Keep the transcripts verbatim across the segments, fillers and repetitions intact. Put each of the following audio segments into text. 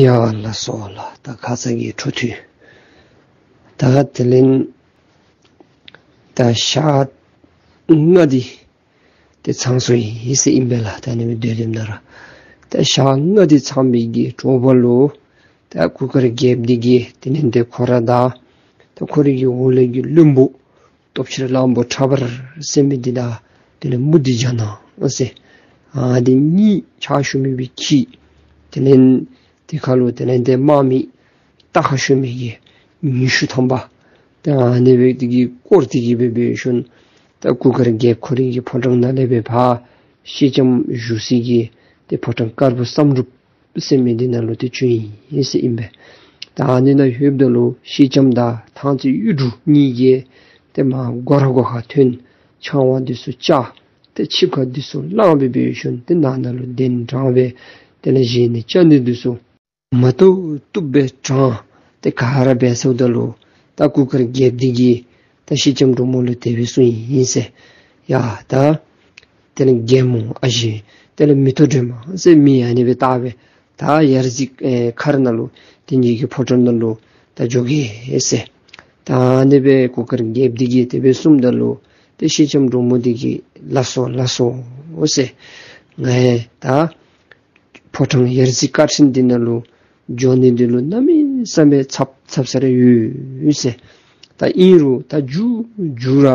ཡ་ལགས་སོ་ལགས། ད་ཁ་ཙ་གི་འཕྲོ་མཐུད། ད་དེ་ལས་ད་ཞག་ལྔ་འདི་ཏེ་ཚང་སོ་ཡི་ཟེར་ཨིན་པས་ལགས། ད་ཨ་ནི་སྦེ་སྡོད་དེ་ནང་ར་ད་ཞག་ལྔ་འདི་ཚང་པའི་གི་དྲོ་པ་ལུ་ད་གུར་དཀར་རྒྱལཔོ་འདི་གིས་དེ་ལས་ཏེ་ཁོ་ར་དང་ད་ཁོ་རའི་གི་འོག་ལས་ཀྱི་བློན་པོ་སྟོབས་ཆེན་གླང་པོ་ཁྲ་འབར་ཟེར་མི་འདི་དང་དེ་ལས་མུ་ཏིག་ཇ་ནག་ཟེར་ཨ་འདི་གཉིས་ཕྱག་ཞུ་མི་སྦེ་འཁྱིད། དེ་ལས་དེ་ཁར་ལུ་དེ་ལས་ཏེ་དམག་མི་རྟ་ཁར་ཞོན་མི་གི་ཉི་ཤུ་ཐམ་པ་ད་ཨ་ནི་སྦེ་དེ་གིས་བསྐོར་ཏེ་གི་སྦེ་འབད་ཞིནམ་ད་གུར་དཀར་རྒྱལཔོ་ཁོ་རའི་གི་ཕོ་བྲང་ནང་ལས་སྦེ་ཕར་ཤེལ་ལྕམ་བཞུགས་སའི་གི་ཏེ་ཕོ་བྲང་དཀར་པོ་བསམ་གྲུབ་ཟེར་མི་འདི་ནང་ལུ་ཏེ་བྱོན་ཡི་ཟེར་ཨིན་པས། ད་ཨ་ནི་ནང་ལྷོདཔ་ད་ལུ་ཤེལ་ལྕམ་དང་ཐང་རྩེ་གཡུ་འབྲུག་གཉིས་ཀྱིས་ཏེ་མར་སྒོ་ར་སྒོ་ཁར་ཐོན། ཆང་བ་འདི་ཚུ་བཅའ། ཏེ་ཆིབས་ཁ་འདི་ཚུ་བླངས་སྦེ་འབད་ཞིནམ་ཏེ་ནང་ན་ལུ་གདན་དྲངས་སྦེ་དེ་ལས་བཞེས་ནི་བཅའ་ནི་འདི་ཚུ་མ་བཏུབ་བཏུབ་སྦེ་དྲངས། ཏེ་ག་ར་འབད་ཚརཝ་ད་ལུ་ད་གུར་དཀར་རྒྱལཔོ་འདི་གིས་ད་ཤེལ་ལྕམ་འབྲུག་མོ་ལུ་དེ་སྦེ་གསུངས་ཡི་ཟེར། ཡ་ད་དེ་ལས་རྒྱལ་མོ་ཨ་ཞེ་དེ་ལས་མེ་ཏོག་སྒྲོལ་མ་ཟེར་མིང་ཨ་ནི་སྦེ་བཏགས་སྦེ་ད་ཡར་གཟིགས་ཨེ་མཁར་ནང་ལུ་དེ་ངེ་གི་ཕོ་བྲང་ནང་ལུ་ད་འགྱོ་གེ་ཟེར། ད་ཨ་ནི་སྦེ་གུར་དཀར་རྒྱལཔོ་འདི་གིས་དེ་སྦེ་གསུངམ་ད་ལུ་ཏེ་ཤེལ་ལྕམ་འབྲུག་མོ་འདི་གིས་ལགས་སོ་ལགས་སོ་ཟེར། ང་ཡང་ད་ཕོ་བྲང་ཡར་གཟིགས་བཀའ་དྲིན་འདི་ནང་ལུ་འགྱོ་ནི་འདི་ལུ་གནམ་མེད་ས་མེད་ཚབ་ཚབ་ས་ར་ཡོད་ཟེར། ད་ཨིན་རུང་ད་མཇུག་མཇུག་ར་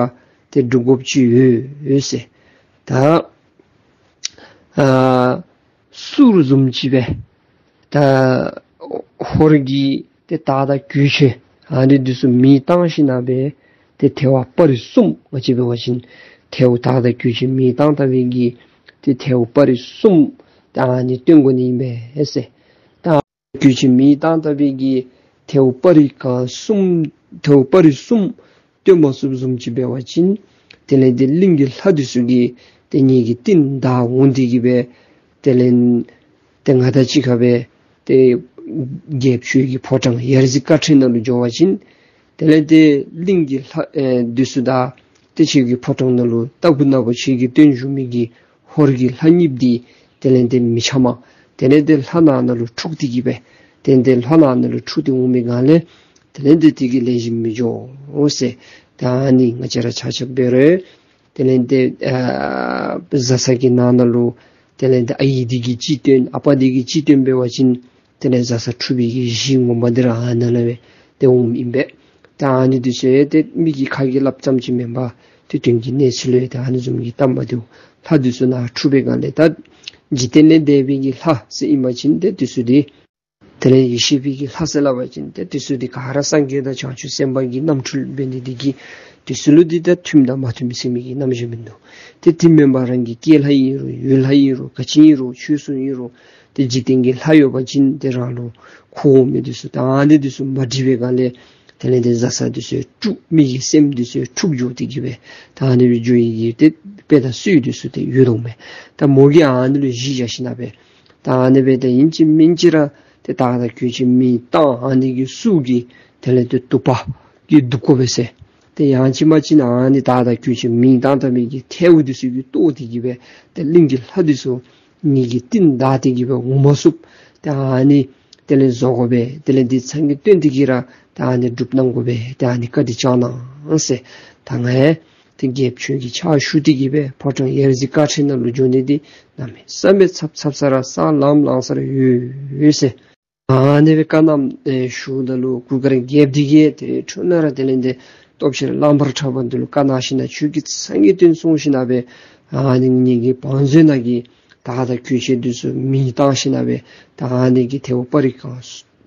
ཏེ་སྒྲུབ་དགོཔ་ཅིག་ཡོད་ཟེར། ད་ཨ་གསུར་བཟུམ་ཅིག་སྦེ་ད་ཧོར་གྱི་ཏེ་དར་དང་གོས་ཆེན་ཨ་ནི་འདི་ཚུ་མེ་བཏང་ཞིན་ན་སྦེ་ཏེ་ཐལཝ་སྤར་རི་གསུམ་ང་བཅས་འབད་བ་ཅིན་ཐལཝ་དར་དང་གོས་ཆེན་མེ་བཏང་བཏང་བའི་གི་ཏེ་ཐལཝ་སྤར་རི་གསུམ་ད་ཨ་ནི་སྟོན་དགོ་ནི་ཨིན་པས་ཟེར། ད་གོས་ཆེན་མེ་བཏང་བཏང་བའི་གི་ཐལཝ་སྤར་རི་གང་གསུམ་ཐལཝ་སྤར་རི་གསུམ་སྟོན་མ་ཚུགསཔ་བཟུམ་ཅིག་འབད་བ་ཅིན་དེ་ལས་ཏེ་གླིང་གི་ལྷ་འདི་ཚུ་གིས་ཏེ་ངེ་གི་རྟིང་བདའ་འོང་སྟེ་གི་སྦེ་དེ་ལས་ཏེ་ང་དང་གཅིག་ཁར་སྦེ་ཏེ་རྒྱལཔོ་ཁྱོད་ཀྱི་ཕོ་བྲང་ཡར་གཟིགས་བཀའ་དྲིན་ནང་ལུ་འགྱོ་བ་ཅིན་དེ་ལས་ཏེ་གླིང་གི་ལྷ་ཨེ་འདི་ཚུ་དང་ཏེ་ཁྱོད་ཀྱི་ཕོ་བྲང་ནང་ལུ་ལྟ་བུ་ན་བུ་ཁྱོད་ཀྱིས་སྟོན་བཞུགས་མི་གི་ཧོར་གྱི་ལྷ་གཉིས་འདི་དེ་ལས་ཏེ་མི་འཆམ། དེ་ལས་ཏེ་ལྷ་ནང་ན་ལུ་འཁྲུགས་ཏེ་གི་སྦེ་ཏེ་ཏེ་ལྷ་ནང་ན་ལུ་འཁྲུགས་ཏེ་འོང་མི་སྒང་ལས་དེ་ལས་ཏེ་དེ་གིས་ལེགས་ཤོམ་མི་འགྱོ་ཟེར། ད་ཨ་ནི་ང་བཅས་ར་ཆ་ཁྱབ་འབད་རུང་དེ་ལས་ཏེ་ཨ་བཟའ་ཚང་གི་ནང་ན་ལུ་དེ་ལས་ཏེ་ཨའི་འདི་གིས་གཅིག་སྟོན་ཨ་པ་འདི་གིས་གཅིག་སྟོན་འབད་བ་ཅིན་དེ་ལས་བཟའ་ཚང་འཁྲུགས་པའི་གི་གཞི་ངོ་མ་འདི་ར་ཨ་ནཱ་ལས་སྦེ་ཏེ་འོངམ་ཨིན་པས། ད་ཨ་ནི་འདི་ཚུ་ཏེ་མི་གིས་ཁ་གིས་སླབ་ཙམ་ཅིག་མེན་པར་ཏེ་དོན་གྱི་གནས་ཚུལ་ལུ་ཏེ་ཨ་ནི་བཟུམ་གྱི་སྟབས་མ་བདེཝ་ལྷ་འདི་ཚུ་ནང་འཁྲུགས་པའི་སྒང་ལས་ད་འཇིག་རྟེན་ལས་འདས་པའི་གི་ལྷ་ཟེར་ཨིན་པ་ཅིན་ཏེ་འདི་ཚུ་འདི་དེ་ལས་ཡེ་ཤེས་པའི་གི་ལྷ་ཟེར་སླབ་པ་ཅིན་ཏེ་འདི་ཚུ་འདི་ག་ར་སངས་རྒྱས་དང་བྱང་ཆུབ་སེམས་དཔའ་གི་རྣམ་འཕྲུལ་འབད་ནི་འདི་གིས་འདི་ཚུ་ལུ་འདི་ད་མཐུནམ་དང་མ་མཐུནམ་ཟེར་མི་གི་རྣམ་གཞག་མིན་འདུག། ཏེ་དེ་མེན་པར་རང་གི་སྐྱེས་ལྷ་ཨིན་རུང་ཡུལ་ལྷ་ཨིན་རུང་ག་ཅི་ཨིན་རུང་ཆོས་སྲུང་ཨིན་རུང་ཏེ་འཇིག་རྟེན་གྱི་ལྷ་ཡོད་པ་ཅིན་ཏེ་རང་ལུ་འཁོར་འོང་མི་འདི་ཚུ་ད་ཨ་ནི་འདི་ཚུ་མ་འགྲིག་པའི་སྒང་ལས་དེ་ལས་ཏེ་བཟའ་ཚང་འདི་ཚུ་འཁྲུགས་མི་གི་སེམས་འདི་ཚུ་འཁྲུགས་འགྱོ་སྟེ་གི་སྦེ་ད་ཨ་ནི་སྦེ་འགྱོ་ཡི་གི་ཏེ་དཔེ་དང་སྲོལ་འདི་ཚུ་ཏེ་ཡོད་དོ་མས། ད་མོ་གིས་ཨ་ནི་ལུ་གཞི་བཞག་ཞིན་ན་སྦེ་ད་ཨ་ནི་སྦེ་ཏེ་ཨིན་ཅི་མིན་ཅི་ར་ཏེ་དར་དང་གོས་ཆེན་མེ་བཏང་ཨ་ནི་གི་གསུར་གྱིས་དེ་ལས་ཏེ་དུ་པ་གིས་བདུག་དགོ་པས་ཟེར། ཏེ་ཡང་ཅིན་མ་ཅིག་ཨ་ནི་དར་དང་གོས་ཆེན་མེ་བཏང་བཏང་མི་གི་ཐལཝ་འདི་ཚུ་གིས་གཏོར་ཏེ་གི་སྦེ་ཏེ་གླིང་གི་ལྷ་འདི་ཚུ་ངེ་གི་རྟིང་བདའ་སྟེ་གི་སྦེ་འོང་མ་ཚུགསཔ་ཏེ་ཨ་ནི་དེ་ལས་བཟོ་དགོ་པས། དེ་ལས་འདི་ཚང་གི་སྟོན་ཏེ་གི་ར་ཏེ་ཨ་ནི་སྒྲུབ་གནང་དགོ་པས། ཏེ་ཨ་ནི་བཀའ་དྲིན་བསྐྱང་གནང་ཟེར། ད་ང་ཡང་ཏེ་རྒྱལཔོ་ཁྱོད་ཀྱི་ཕྱག་ཞུ་སྟེ་གི་སྦེ་ཕོ་བྲང་ཡར་གཟིགས་བཀའ་དྲིན་ནང་ལུ་འགྱོ་ནི་འདི་གནམ་མེད་ས་མེད་ཚབ་ཚབ་ས་ར་ས་ལམ་ལང་ས་ར་ཡོད་ཟེར། ཨ་ནི་སྦེ་བཀའ་གནང་ཨེ་ཞུཝ་ད་ལུ་གུར་དཀར་རྒྱལཔོ་འདི་གིས་ཏེ་འཕྲོ་ནང་ར་དེ་ལས་ཏེ་སྟོབས་ཆེན་གླང་པོ་ཁྲ་འབར་འདི་ལུ་བཀའ་གནང་ཞིན་ན་ཁྱོད་ཀྱིས་སངས་རྒྱས་བསྟན་སོང་ཞིན་ན་སྦེ་ཨ་ནི་ངེ་གི་བང་མཛོད་ནང་གི་དར་དང་གོས་ཆེན་འདི་ཚུ་མེ་བཏང་ཞིན་ན་སྦེ་ད་ཨ་ནི་གི་ཐལཝ་སྤར་རི་གང་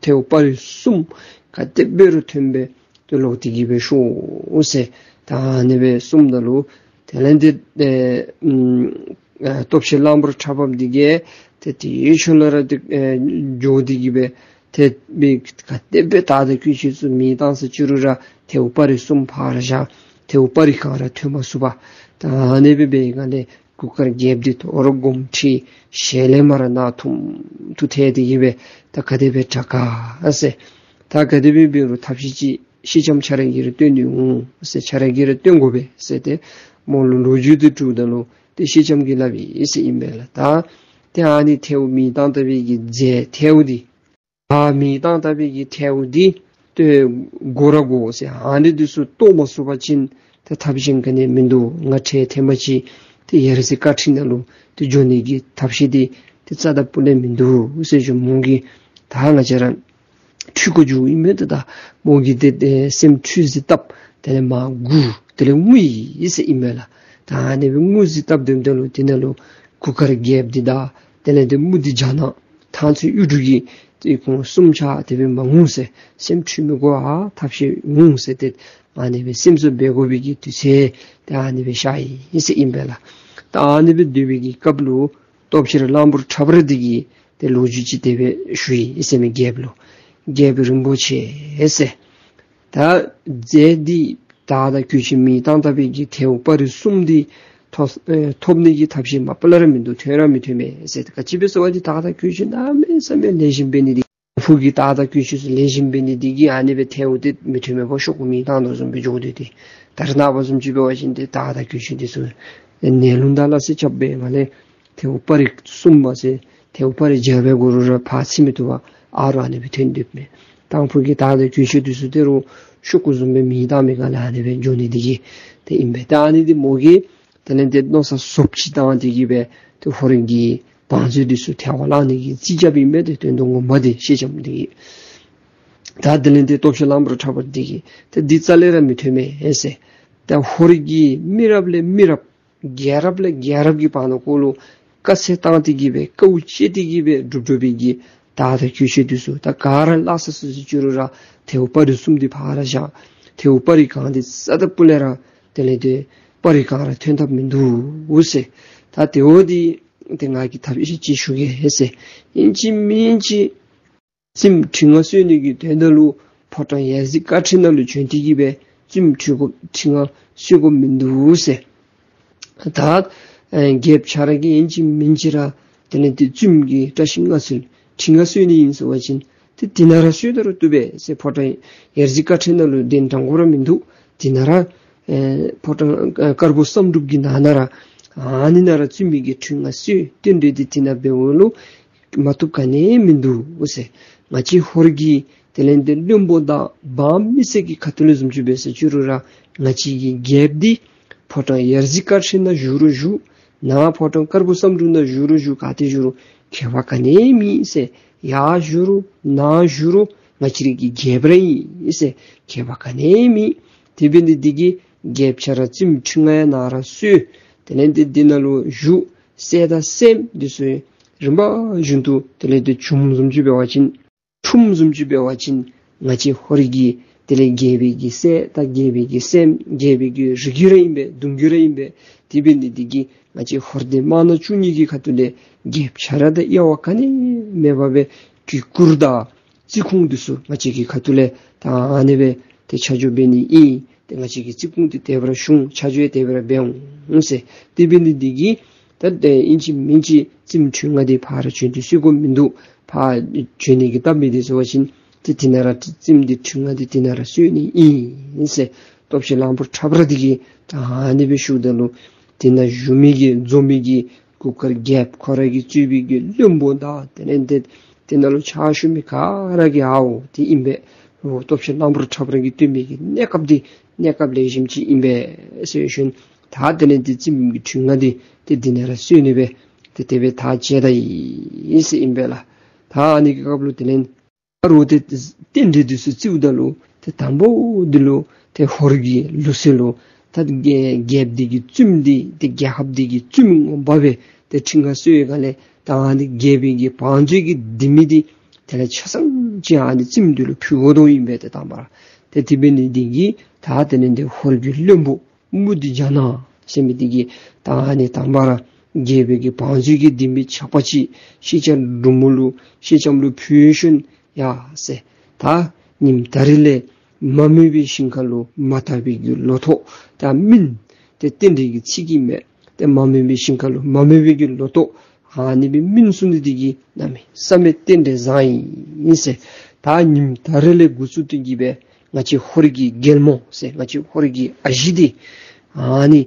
ཐལཝ་སྤར་རི་གསུམ་ག་དེ་འབད་རུང་ཐོན་སྦེ་ཏེ་ལོག་སྟེ་གི་སྦེ་ཤོག་ཟེར། ད་ཨ་ནི་སྦེ་གསུངམ་ད་ལུ་དེ་ལས་ཏེ་ཨེ་ཨམ་ཨ་སྟོབས་ཆེན་གླང་པོ་ཁྲ་འབར་འདི་གིས་ཏེ་དེའི་ཤུལ་ལས་ར་ཏེ་ཨེ་འགྱོ་སྟེ་གི་སྦེ་ཏེ་སྦེ་ག་དེ་སྦེ་དར་དང་གོས་ཆེན་ཚུ་མེ་བཏང་ས་ཅི་རུང་ར་ཐལཝ་སྤར་རི་གསུམ་ཕར་བཞག། ཐལཝ་སྤར་རི་གང་ར་ཐོན་མ་ཚུགས་པར་ད་ཨ་ནི་སྦེ་འབད་སྒང་ལས་གུར་དཀར་རྒྱལཔོ་འདི་དོ་རུང་དགོངསམ་ཁྲེལ་ཞལ་ལས་མར་ར་རྣག་ཐུམ་ཐུམ་ཐལ་ཏེ་གི་སྦེ་ད་ག་དེ་སྦེ་དྲག་ག་ཟེར། ད་ག་དེ་སྦེ་འབད་རུང་ཐབས་ཤེས་ཅིག་ཤེལ་ལྕམ་ཁྱོད་ར་གིས་ར་སྟོན་ནི་འོང་ཟེར། ཁྱོད་ར་གིས་ར་སྟོན་དགོ་པས་ཟེར་ཏེ་མོ་ལུ་ལོ་རྒྱུས་འདི་དྲིཝ་ད་ལུ་ཏེ་ཤེལ་ལྕམ་གྱིས་སླབ་ཡི་ཟེར་ཨིན་པས་ལགས། ད་ཏེ་ཨ་ནི་ཐལཝ་མེ་བཏང་བཏང་བའི་གི་རྫས་ཐལཝ་འདི་ ཨ་མེ་བཏང་བཏང་བའི་གི་ཐལཝ་འདི་ཏེ་དགོ་ར་དགོ་ཟེར། ཨ་ནི་འདི་ཚུ་བཏོག་མ་ཚུགས་པ་ཅིན་ཏེ་ཐབས་གཞན་ག་ནི་མིན་འདུག། ང་ཁྲལ་ཐེངས་མ་ཅིག་ཏེ་ཡ་རྩེ་དཀར་ཁྲི་ནང་ལུ་ཏེ་འགྱོ་ནི་གི་ཐབས་ཤེས་འདི་ཏེ་རྩ་དང་སྤུ་ལས་མིན་འདུག་ཟེར་ཞུ། མོ་གིས་ད་ང་བཅས་ར་འཁྲུལ་དགོ་འགྱོཝ་ཨིན་མས། ཏེ་ད་མོ་གིས་ཏེ་ཏེ་སེམས་འཁྲུལ་ཟེར་བཏབ། དེ་ལས་མར་སྒུག། དེ་ལས་ངུ་ཡི་ཟེར་ཨིན་མས་ལགས། ད་ཨ་ནི་སྦེ་ངུ་ཟེར་བཏབ་དོ་དོ་ལུ་དེ་ནང་ལུ་གུར་དཀར་རྒྱལཔོ་འདི་དང་དེ་ལས་ཏེ་མུ་ཏིག་ཇ་ནག་ཐང་རྩེ་གཡུ་འབྲུག་གི་ཏེ་ཁོང་གསུམ་ཆ་དེ་སྦེ་མ་ངུ་ཟེར། སེམས་འཁྲུལ་མི་དགོ་ཨ། ཐབས་ཤེས་ངུ་ཟེར། ཏེ་ཨ་ནི་སྦེ་སེམས་གསོ་འབད་དགོ་པའི་གི་དུས་ཚོད་ཏེ་ཨ་ནི་སྦེ་ཤར་ཡི་ཟེར་ཨིན་པས་ལགས། ད་ཨ་ནི་སྦེ་སྡོད་པའི་གི་སྐབས་ལུ་སྟོབས་ཆེན་གླང་པོ་ཁྲ་འབར་འདི་གིས་ཏེ་ལོ་རྒྱུས་ཅིག་དེ་སྦེ་ཞུ་ཡི་ཟེར་མས་རྒྱལཔོ་ལུ། རྒྱལཔོ་རིན་པོ་ཆེ་ཟེར། ད་རྫས་འདི་དར་དང་གོས་ཆེན་མེ་བཏང་བཏང་བའི་གི་ཐལཝ་སྤར་རི་གསུམ་འདི་ཐོབ་ཨེ་ཐོབ་ནི་གི་ཐབས་ཤེས་མ་པ་ལས་ར་མིན་འདུག། ཐོན་ར་མི་ཐོན་མས་ཟེར། ག་ཅི་སྦེ་ཟེར་བ་ཅིན་དར་དང་གོས་ཆེན་གནམ་མེད་ས་མེད་ལེགས་ཤོམ་འབད་ནི་འདི་ཕུག་གི་དར་དང་གོས་ཆེན་ཚུ་ལེགས་ཤོམ་འབད་ནི་འདི་གིས་ཨ་ནི་སྦེ་ཐལཝ་འདི་མི་ཐོན་མས། ཤོག་གུ་མེ་བཏང་དོ་བཟུམ་སྦེ་འགྱོ་སྟེ་ཏེ། ད་རེས་ནངས་པ་བཟུམ་ཅིག་འབད་བ་ཅིན་ཏེ་དར་དང་གོས་ཆེན་འདི་ཚུ་ནད་ལུང་དང་སླ་བསྲེ་རྐྱབ་སྦེ་ང་ལས་ཐལཝ་སྤར་རི་གསུམ་མ་ཚད་ཐལཝ་སྤར་རི་བརྒྱ་སྦེ་དགོ་རུང་ར་ཕར་ཚུད་མི་བཏུབ་པར་ཨ་རུ་ཨ་ནི་སྦེ་ཐོན་སྡོདཔ་མས། དང་ཕུ་གི་དར་དང་གོས་ཆེན་འདི་ཚུ་དེ་རུ་ཤོག་གུ་བཟུམ་སྦེ་མེ་བཏང་མི་སྒང་ལས་ཨ་ནི་སྦེ་འགྱོ་ནི་འདི་གིས་ཏེ་ཨིན་པས། ད་ཨ་ནི་འདི་མོ་གིས་དེ་ལས་ཏེ་མནོ་བསམ་ཟོགཔ་ཅིག་བཏང་སྟེ་གིས་སྦེ་ཏེ་ཧོར་གྱི་བང་མཛོད་འདི་ཚུ་ཐལ་བར་བརླག་ནི་གི་རྩིས་རྐྱབ་ཨིན་པས། ཏེ་དོན་དུ་ངོ་མ་འདི་སེང་ལྕམ་འདི་གིས། ད་དེ་ལས་ཏེ་སྟོབས་ཆེན་གླང་པོ་ཁྲ་འབར་འདི་གིས་ཏེ་འདི་རྩ་ལས་ར་མི་ཐོན་མས་ཟེར། ད་ཧོར་གྱི་མི་རབས་ལས་མི་རབས་རྒྱལ་རབས་ལས་རྒྱལ་རབས་ཀྱི་བར་ན་ཀོ་ལུ་དཀའ་ཚེགས་བཏང་སྟེ་གིས་སྦེ་དཀའཝ་སྤྱད་དེ་གིས་སྦེ་སྒྲུབ་སྒྲུབ་པའི་གི་དར་དང་གོས་ཆེན་འདི་ཚུ་ད་ག་ར་བརླག་ས་སུ་སུ་བཅུག་རུང་ར་ཐལཝ་སྤར་རི་གསུམ་འདི་ཕར་ར་བཞག། ཐལཝ་སྤར་རི་གང་འདི་རྩ་དང་སྤུ་ལས་ར་དེ་ལས་ཏེ་སྤར་རི་གང་ར་ཐོན་ཐབས་མིན་འདུག་ཟེར། ད་དེ་འོ་འདི་ཏེ་ང་གིས་ཐབས་ཤེས་ཅིག་ཞུ་གེ་ཟེར། ཨིན་ཅི་མིན་ཅི་བཙུནམོ་ཁྲི་མངའ་གསོལ་ནི་གི་དོན་དག་ལུ་ཕོ་བྲང་ཡ་རྩེ་དཀར་ཁྲི་ནང་ལུ་བྱོན་ཏེ་གིས་སྦེ་བཙུནམོ་ཁྲི་གུ་ཁྲི་མངའ་གསོལ་དགོཔ་མིན་འདུག་ཟེར། ད་ཨེ་རྒྱལཔོ་ཁྱོད་ར་གིས་ཨིན་ཅི་མིན་ཅི་ར་དེ་ལས་ཏེ་བཙུནམོ་གི་བཀྲ་ཤིས་མངའ་གསོལ་ཁྲི་མངའ་གསོལ་ནི་ཨིན་ཟེར་བ་ཅིན་ཏེ་དེ་ནང་ར་གསོལ་ད་རུང་བཏུབ་པས་ཟེར། ཕོ་བྲང་ཡ་རྩེ་དཀར་ཁྲི་ནང་ལུ་གདན་དྲངས་དགོ་ར་མིན་འདུག། དེ་ནང་ར་ཨེ་ཕོ་བྲང་ཨེ་དཀར་པོ་བསམ་གྲུབ་ཀྱི་ནང་ན་ར་ཨ་ནི་ནང་ར་བཙུནམོ་གི་ཁྲི་མངའ་གསོལ། རྟེན་འབྲེལ་འདི་དེ་ནང་འབདཝ་ལུ་མ་བཏུབ་ག་ནི་མིན་འདུག་ཟེར། ང་བཅས་ཧོར་གྱི་དེ་ལས་ཏེ་བློན་པོ་དང་འབངས་མི་སེར་གྱི་ཁ་ཐུག་ལས་བཟུམ་ཅིག་འབད་ཟེར་བཅུག་རུང་ར་ང་བཅས་ཀྱི་རྒྱལཔོ་འདི་ཕོ་བྲང་ཡ་རྩེ་དཀར་ཁྲི་ནང་བཞུགས་རུང་བཞུགས། ནཱ་ཕོ་བྲང་དཀར་པོ་བསམ་གྲུབ་ནང་བཞུགས་རུང་བཞུགས། ག་ཏེ་བཞུགས་རུང་ཁྱད་པར་ག་ནི་མེད་ཟེར། ཡར་བཞུགས་རུང་ནཱ་བཞུགས་རུང་ང་བཅས་རའི་གི་རྒྱལཔོ་ར་ཨིན་ཟེར། ཁྱད་པར་ག་ནི་མེད། དེ་འབད་ནི་འདི་གིས་རྒྱལཔོ་ཁྱོད་ར་བཙུནམོ་ཁྲི་མངའ་ཡང་ནཱ་ར་གསོལ། དེ་ལས་ཏེ་འདི་ནང་ལུ་བཞུགས། སྲས་དང་སྲསམོ་འདི་ཚུ་རིམ་པ་བཞིན་དུ་དེ་ལས་ཏེ་བྱུངམ་བཟུམ་ཅིག་འབད་བ་ཅིན་འཁྲུངམ་བཟུམ་ཅིག་འབད་བ་ཅིན་ང་བཅས་ཧོར་གྱི་དེ་ལས་རྒྱལ་པོའི་གི་སྲས་དང་རྒྱལ་པོའི་གི་སྲསམོ་རྒྱལ་པོའི་གི་རིགས་རྒྱུད་ར་ཨིན་པས། གདུང་རྒྱུད་ར་ཨིན་པས། དེ་འབད་ནི་འདི་གིས་ང་བཅས་ཧོར་སྡེ་དམར་ནག་བཅུ་གཉིས་ཀྱི་ཁ་ཐུག་ལས་རྒྱལཔོ་ཁྱོད་ར་དང་དབྱེ་བ་ག་ནི་མེད་པར་སྦེ་གུས་བཀུར་དང་བརྩི་ཁུངས་འདི་ཚུ་ང་བཅས་ཀྱི་ཁ་ཐུག་ལས་ད་ཨ་ནི་སྦེ་ཏེ་ཆ་འཇོག་འབད་ནི་ཨིན། ཏེ་ང་བཅས་ཀྱིས་བརྩི་ཁུངས་འདི་དེ་སྦེ་ར་ཞུ་འོང་། ཆ་འཇོག་དེ་སྦེ་ར་འབད་འོང་ཟེར། དེ་འབད་ནི་འདི་གིས་ད་ཨིན་ཅི་མིན་ཅི་བཙུནམོ་ཁྲི་མངའ་འདི་ཕར་བྱོན་ཏེ་གསོལ་དགོཔ་མིན་འདུག། ཕར་བྱོན་ནི་གི་སྟབས་མེད་དེ་ཟེར་བ་ཅིན་ཏེ་དེ་ནང་ར་བཙུནམོ་འདི་ཁྲི་མངའ་འདི་དེ་ནང་ར་གསོལ་ནི་ཨིན་ཟེར། སྟོབས་ཆེན་གླང་པོ་ཁྲ་འབར་འདི་གིས་ད་ཨ་ནི་སྦེ་ཞུཝ་ད་ལུ་དེ་ནང་བཞུགས་མི་གི་འཛོམས་མི་གི་གུར་དཀར་རྒྱལཔོ་ཁོ་ར་གིས་གཙོས་པའི་གི་བློན་པོ་དང་དེ་ལས་ཏེ་དེ་ནང་ལུ་ཕྱག་ཞུ་མི་ག་ར་གིས་ཨའོ་དེ་ཨིན་པས། རོགས་སྟོབས་ཆེན་གླང་པོ་ཁྲ་འབར་གྱིས་སྟོན་མི་གི་གནས་སྐབས་འདི་གནས་སྐབས་ལེགས་ཤོམ་ཅིག་ཨིན་པས་ཟེར་ཞུ་ནི། ད་དེ་ལས་ཏེ་བཙུནམོ་གི་ཁྲི་མངའ་འདི་ཏེ་དེ་ནང་ར་གསོལ་ནི་སྦེ་ཏེ་དེ་སྦེ་ཐག་བཅད་ད་ཡི་ཟེར་ཨིན་པས་ལགས། ད་ཨ་ནི་གི་སྐབས་ལུ་དེ་ལས་ད་རུང་ཏེ་རྟེན་འབྲེལ་འདི་ཚུ་བརྩིཝ་ད་ལུ་ཏེ་དང་པོ་འདི་ལུ་ཏེ་ཧོར་གྱི་ལུགས་སྲོལ་ལུ་ད་རྒྱལ་རྒྱལཔོ་འདི་གི་བཙུནམོ་འདི་ཏེ་རྒྱལ་ཁབ་འདི་གི་བཙུནམོ་ངོ་མ་སྦེ་ཏེ་ཁྲི་མངའ་གསོལ་བའི་སྒང་ལས་ད་ཨ་ནི་རྒྱལ་པོའི་གི་བང་མཛོད་ཀྱི་ལྡེ་མིག་འདི་དེ་ལས་ཆ་ཚང་ཅིག་ཨ་ནི་བཙུནམོ་འདི་ལུ་ཕུལ་དགོ་དོ་ཨིན་པས། ཏེ་དང་པ་ར་ཏེ་དེ་འབད་ནི་འདི་གིས་ད་དེ་ལས་ཏེ་ཧོར་གྱི་བློན་པོ་མུ་ཏིག་ཇ་ནག་ཟེར་མི་འདི་གིས་ད་ཨ་ནི་དང་པ་ར་རྒྱལ་པོའི་གི་བང་མཛོད་ཀྱི་ལྡེ་མིག་ཆག་པ་ཅིག་སེང་ལྕམ་འབྲུག་མོ་ལུ་སེང་ལྕམ་ལུ་ཕུལ་ཞིནམ་ཡ་ཟེར། ད་ཉིནམ་ད་རིས་ལས་མ་རྨོས་པའི་ཞིང་ཁ་ལུ་མ་དག་པའི་གི་ལོ་ཐོག་ད་སྨིན། ཏེ་རྟེན་འབྲེལ་གྱི་ཚིག་ཨིན་མས། ཏེ་མ་རྨོས་པའི་ཞིང་ཁ་ལུ་མ་རྨོས་པའི་གི་ལོ་ཐོག་ཨ་ནི་སྦེ་སྨིན་སོང་ནི་འདི་གིས་གནམ་མེད་ས་མེད་རྟེན་འབྲེལ་བཟང་ཡི་ཟེར། ད་ཉིནམ་ད་རིས་ལས་འགོ་བཙུགས་ཏེ་གིས་སྦེ་ང་བཅས་ཧོར་གྱི་རྒྱལ་མོ་ཟེར་ང་བཅས་ཧོར་གྱི་ཨ་ཞེ་འདི་ཨ་ནི་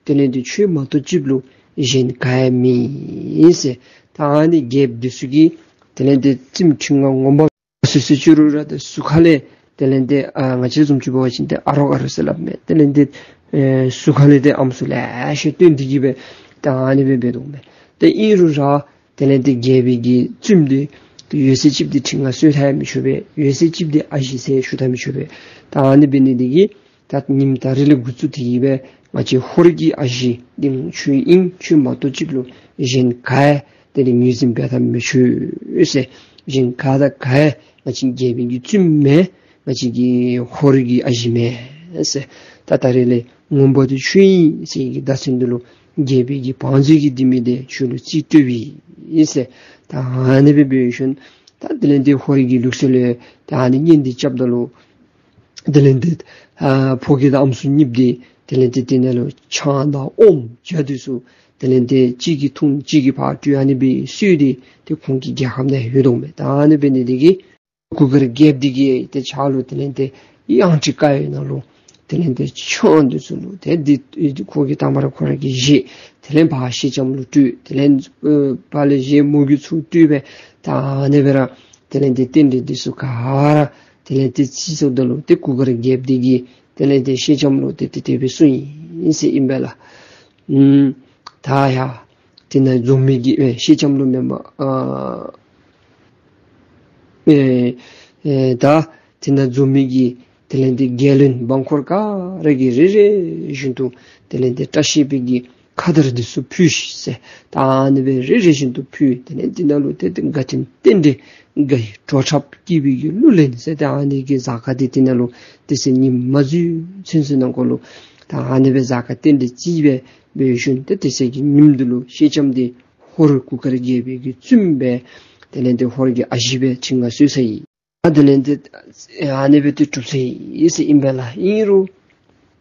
དེ་ལས་ཏེ་ཁྱོད་མ་གཏོགས་ཅིག་ལུ་གཞན་ག་ཡང་མེད་ཟེར། ད་ཨ་ནི་རྒྱལཔོ་འདི་ཚུ་གིས་དེ་ལས་ཏེ་བཙུནམོ་ཁྲི་མངའ་ངོ་མ་ དེ་ཚུ་ཅིག་རུང་ར་ཏེ་ཟུར་ཁ་ལས་དེ་ལས་ཏེ་ཨ་ང་བཅས་བཟུམ་ཅིག་འབད་བ་ཅིན་ཏེ་ཨ་རོགས་ཨ་རོགས་ཟེར་སླབ་མས། དེ་ལས་ཏེ་ཨེ་ཟུར་ཁ་ལས་ཏེ་ཨམ་སྲུ་ལེ་ཤ་བཏོན་ཏེ་གིས་སྦེ་ད་ཨ་ནི་སྦེ་འབད་དོ་མས། ཏེ་ཨིན་རུང་ར་དེ་ལས་ཏེ་རྒྱལ་པོའི་གི་བཙུནམོ་འདི་ཡོད་ཚད་ཅིག་འདི་ཁྲི་མངའ་གསོལ་ད་ཡང་མི་ཆོག་པས། ཡོད་ཚད་ཅིག་འདི་ཨ་ཞེ་ཟེར་ཞུ་ད་མི་ཆོག་པས། ད་ཨ་ནི་འབད་ནི་འདི་གིས་ད་ཉིནམ་ད་རེས་ལས་འགོ་བཙུགས་ཏེ་གིས་སྦེ་ང་བཅས་ཧོར་གྱི་ཨ་ཞེ་འདི་ཁྱོད་ཨིན། ཁྱོད་མ་གཏོགས་ཅིག་ལུ་གཞན་ག་ཡང་དེ་ལས་ངོས་འཛིན་འབད་ད་མི་ཆོག་ཟེར། གཞན་ག་དང་ག་ཡང་ང་བཅས་རྒྱལ་པོའི་གི་བཙུནམོ་མེན། ང་བཅས་ཀྱི་ཧོར་གྱི་ཨ་ཞེ་མེན་ཟེར། ད་ད་རེས་ལས་ངོ་མ་འདི་ཁྱོད་ཨིན་ཟེར་གྱི་བརྡ་མཚོན་འདི་ལུ་རྒྱལ་པོའི་གི་བང་མཛོད་ཀྱི་ལྡེ་མིག་འདི་ཁྱོད་ལུ་རྩིས་སྤྲོད་པའི་ཨིན་ཟེར། ད་ཨ་ནི་སྦེ་འབད་ཞིནམ་ད་དེ་ལས་ཏེ་ཧོར་གྱི་ལུགས་སྲོལ་ལས་ད་ཨ་ནི་གཉེན་འདི་རྐྱབ་ད་ལུ་དེ་ལས་ཏེ་ཨ་ཕོ་སྐྱེས་དང་ཨམ་སྲུ་གཉིསཔོ་འདི་དེ་ལས་ཏེ་དེ་ནང་ལུ་ཆང་དང་ཨོམ་ཇ་འདི་ཚུ་དེ་ལས་ཏེ་གཅིག་གིས་འཐུང་གཅིག་གིས་ཕར་སྤྲོད། ཨ་ནི་སྦེ་སྲོལ་འདི་ཏེ་ཁོང་གི་རྒྱལ་ཁབ་ནང་ཡོད་དོ་མས། ད་ཨ་ནི་འབད་ནི་འདི་གིས་གུར་དཀར་རྒྱལཔོ་འདི་གིས་ཏེ་ཕྱག་ལུ་དེ་ལས་ཏེ་གཡང་ཁྲི་དཀར་ཡོལ་ནང་ལུ་དེ་ལས་ཏེ་ཆང་འདི་ཚུ་ལུ་ཏེ་འདི་ཁོ་གིས་དང་པ་ར་ཁོ་ར་གིས་བཞེས། དེ་ལས་ཕར་ཤེལ་ལྕམ་ལུ་སྤྲོད། དེ་ལས་ཨེ་ཕར་ལས་བཞེས་མོ་གིས་ཚུར་སྤྲོད་སྦེ་ད་ཨ་ནི་སྦེ་ར་དེ་ལས་ཏེ་རྟེན་འབྲེལ་འདི་ཚུ་ག་ར་དེ་ལས་ཏེ་རྩིས་སོངམ་ད་ལུ་ཏེ་གུར་དཀར་རྒྱལཔོ་འདི་གིས་དེ་ལས་ཏེ་ཤེལ་ལྕམ་ལུ་ཏེ་ཏེ་དེ་སྦེ་གསུངས་ཡི་ཟེར་ཨིན་པས་ལགས། ཨུམ་ད་ཡ་དེ་ནང་འཛོམས་མི་གི་ཨེ་ཤེལ་ལྕམ་ལུ་མེན་པར་ཨ་ཨེ་ཨེ་ད་དེ་ནང་འཛོམས་མི་གི་དེ་ལས་ཏེ་རྒྱལ་བློན་འབངས་འཁོར་ག་ར་གིས་རེ་རེ་བཞིན་དུ་དེ་ལས་ཏེ་བཀྲ་ཤིས་པའི་གི་ཁ་དར་འདི་ཚུ་ཕུལ་ཤིག་ཟེར། ད་ཨ་ནི་སྦེ་རེ་རེ་བཞིན་དུ་ཕུལ། དེ་ལས་དེ་ནང་ལུ་ཏེ་ཏེ་དགའ་སྟོན་རྟེན་འབྲེལ་དགའ་བའི་བྲོ་འཁྲབ་སྐྱིད་པའི་གི་གླུ་ལེན་ཟེར་ཏེ་ཨ་ནི་གི་གཟའ་སྐར་འདི་དེ་ནང་ལུ་དེ་ཚེ་ཉིམ་མ་འཛུལ་ཚུན་ཚོད་ནང་འཁོད་ལུ་ད་ཨ་ནི་སྦེ་གཟའ་སྐར་རྟེན་འབྲེལ་རྩིས་སྦེ་འབད་ཞིནམ་ཏེ་དེ་ཚེ་གི་ཉིནམ་འདི་ལུ་ཤེལ་ལྕམ་འདི་ཧོར་གུར་དཀར་རྒྱལ་པོའི་གི་བཙུནམོ་སྦེ་དེ་ལས་ཏེ་ཧོར་གྱི་ཨ་ཞེ་སྦེ་ཁྲི་མངའ་གསོལ་ཚར་ཡི། ཨ་དེ་ལས་ཏེ་ཨ་ནི་སྦེ་ཏེ་གྲུབ་ཚར་ཡི་ཟེར་ཨིན་པས་ལགས། ཨིན་རུང་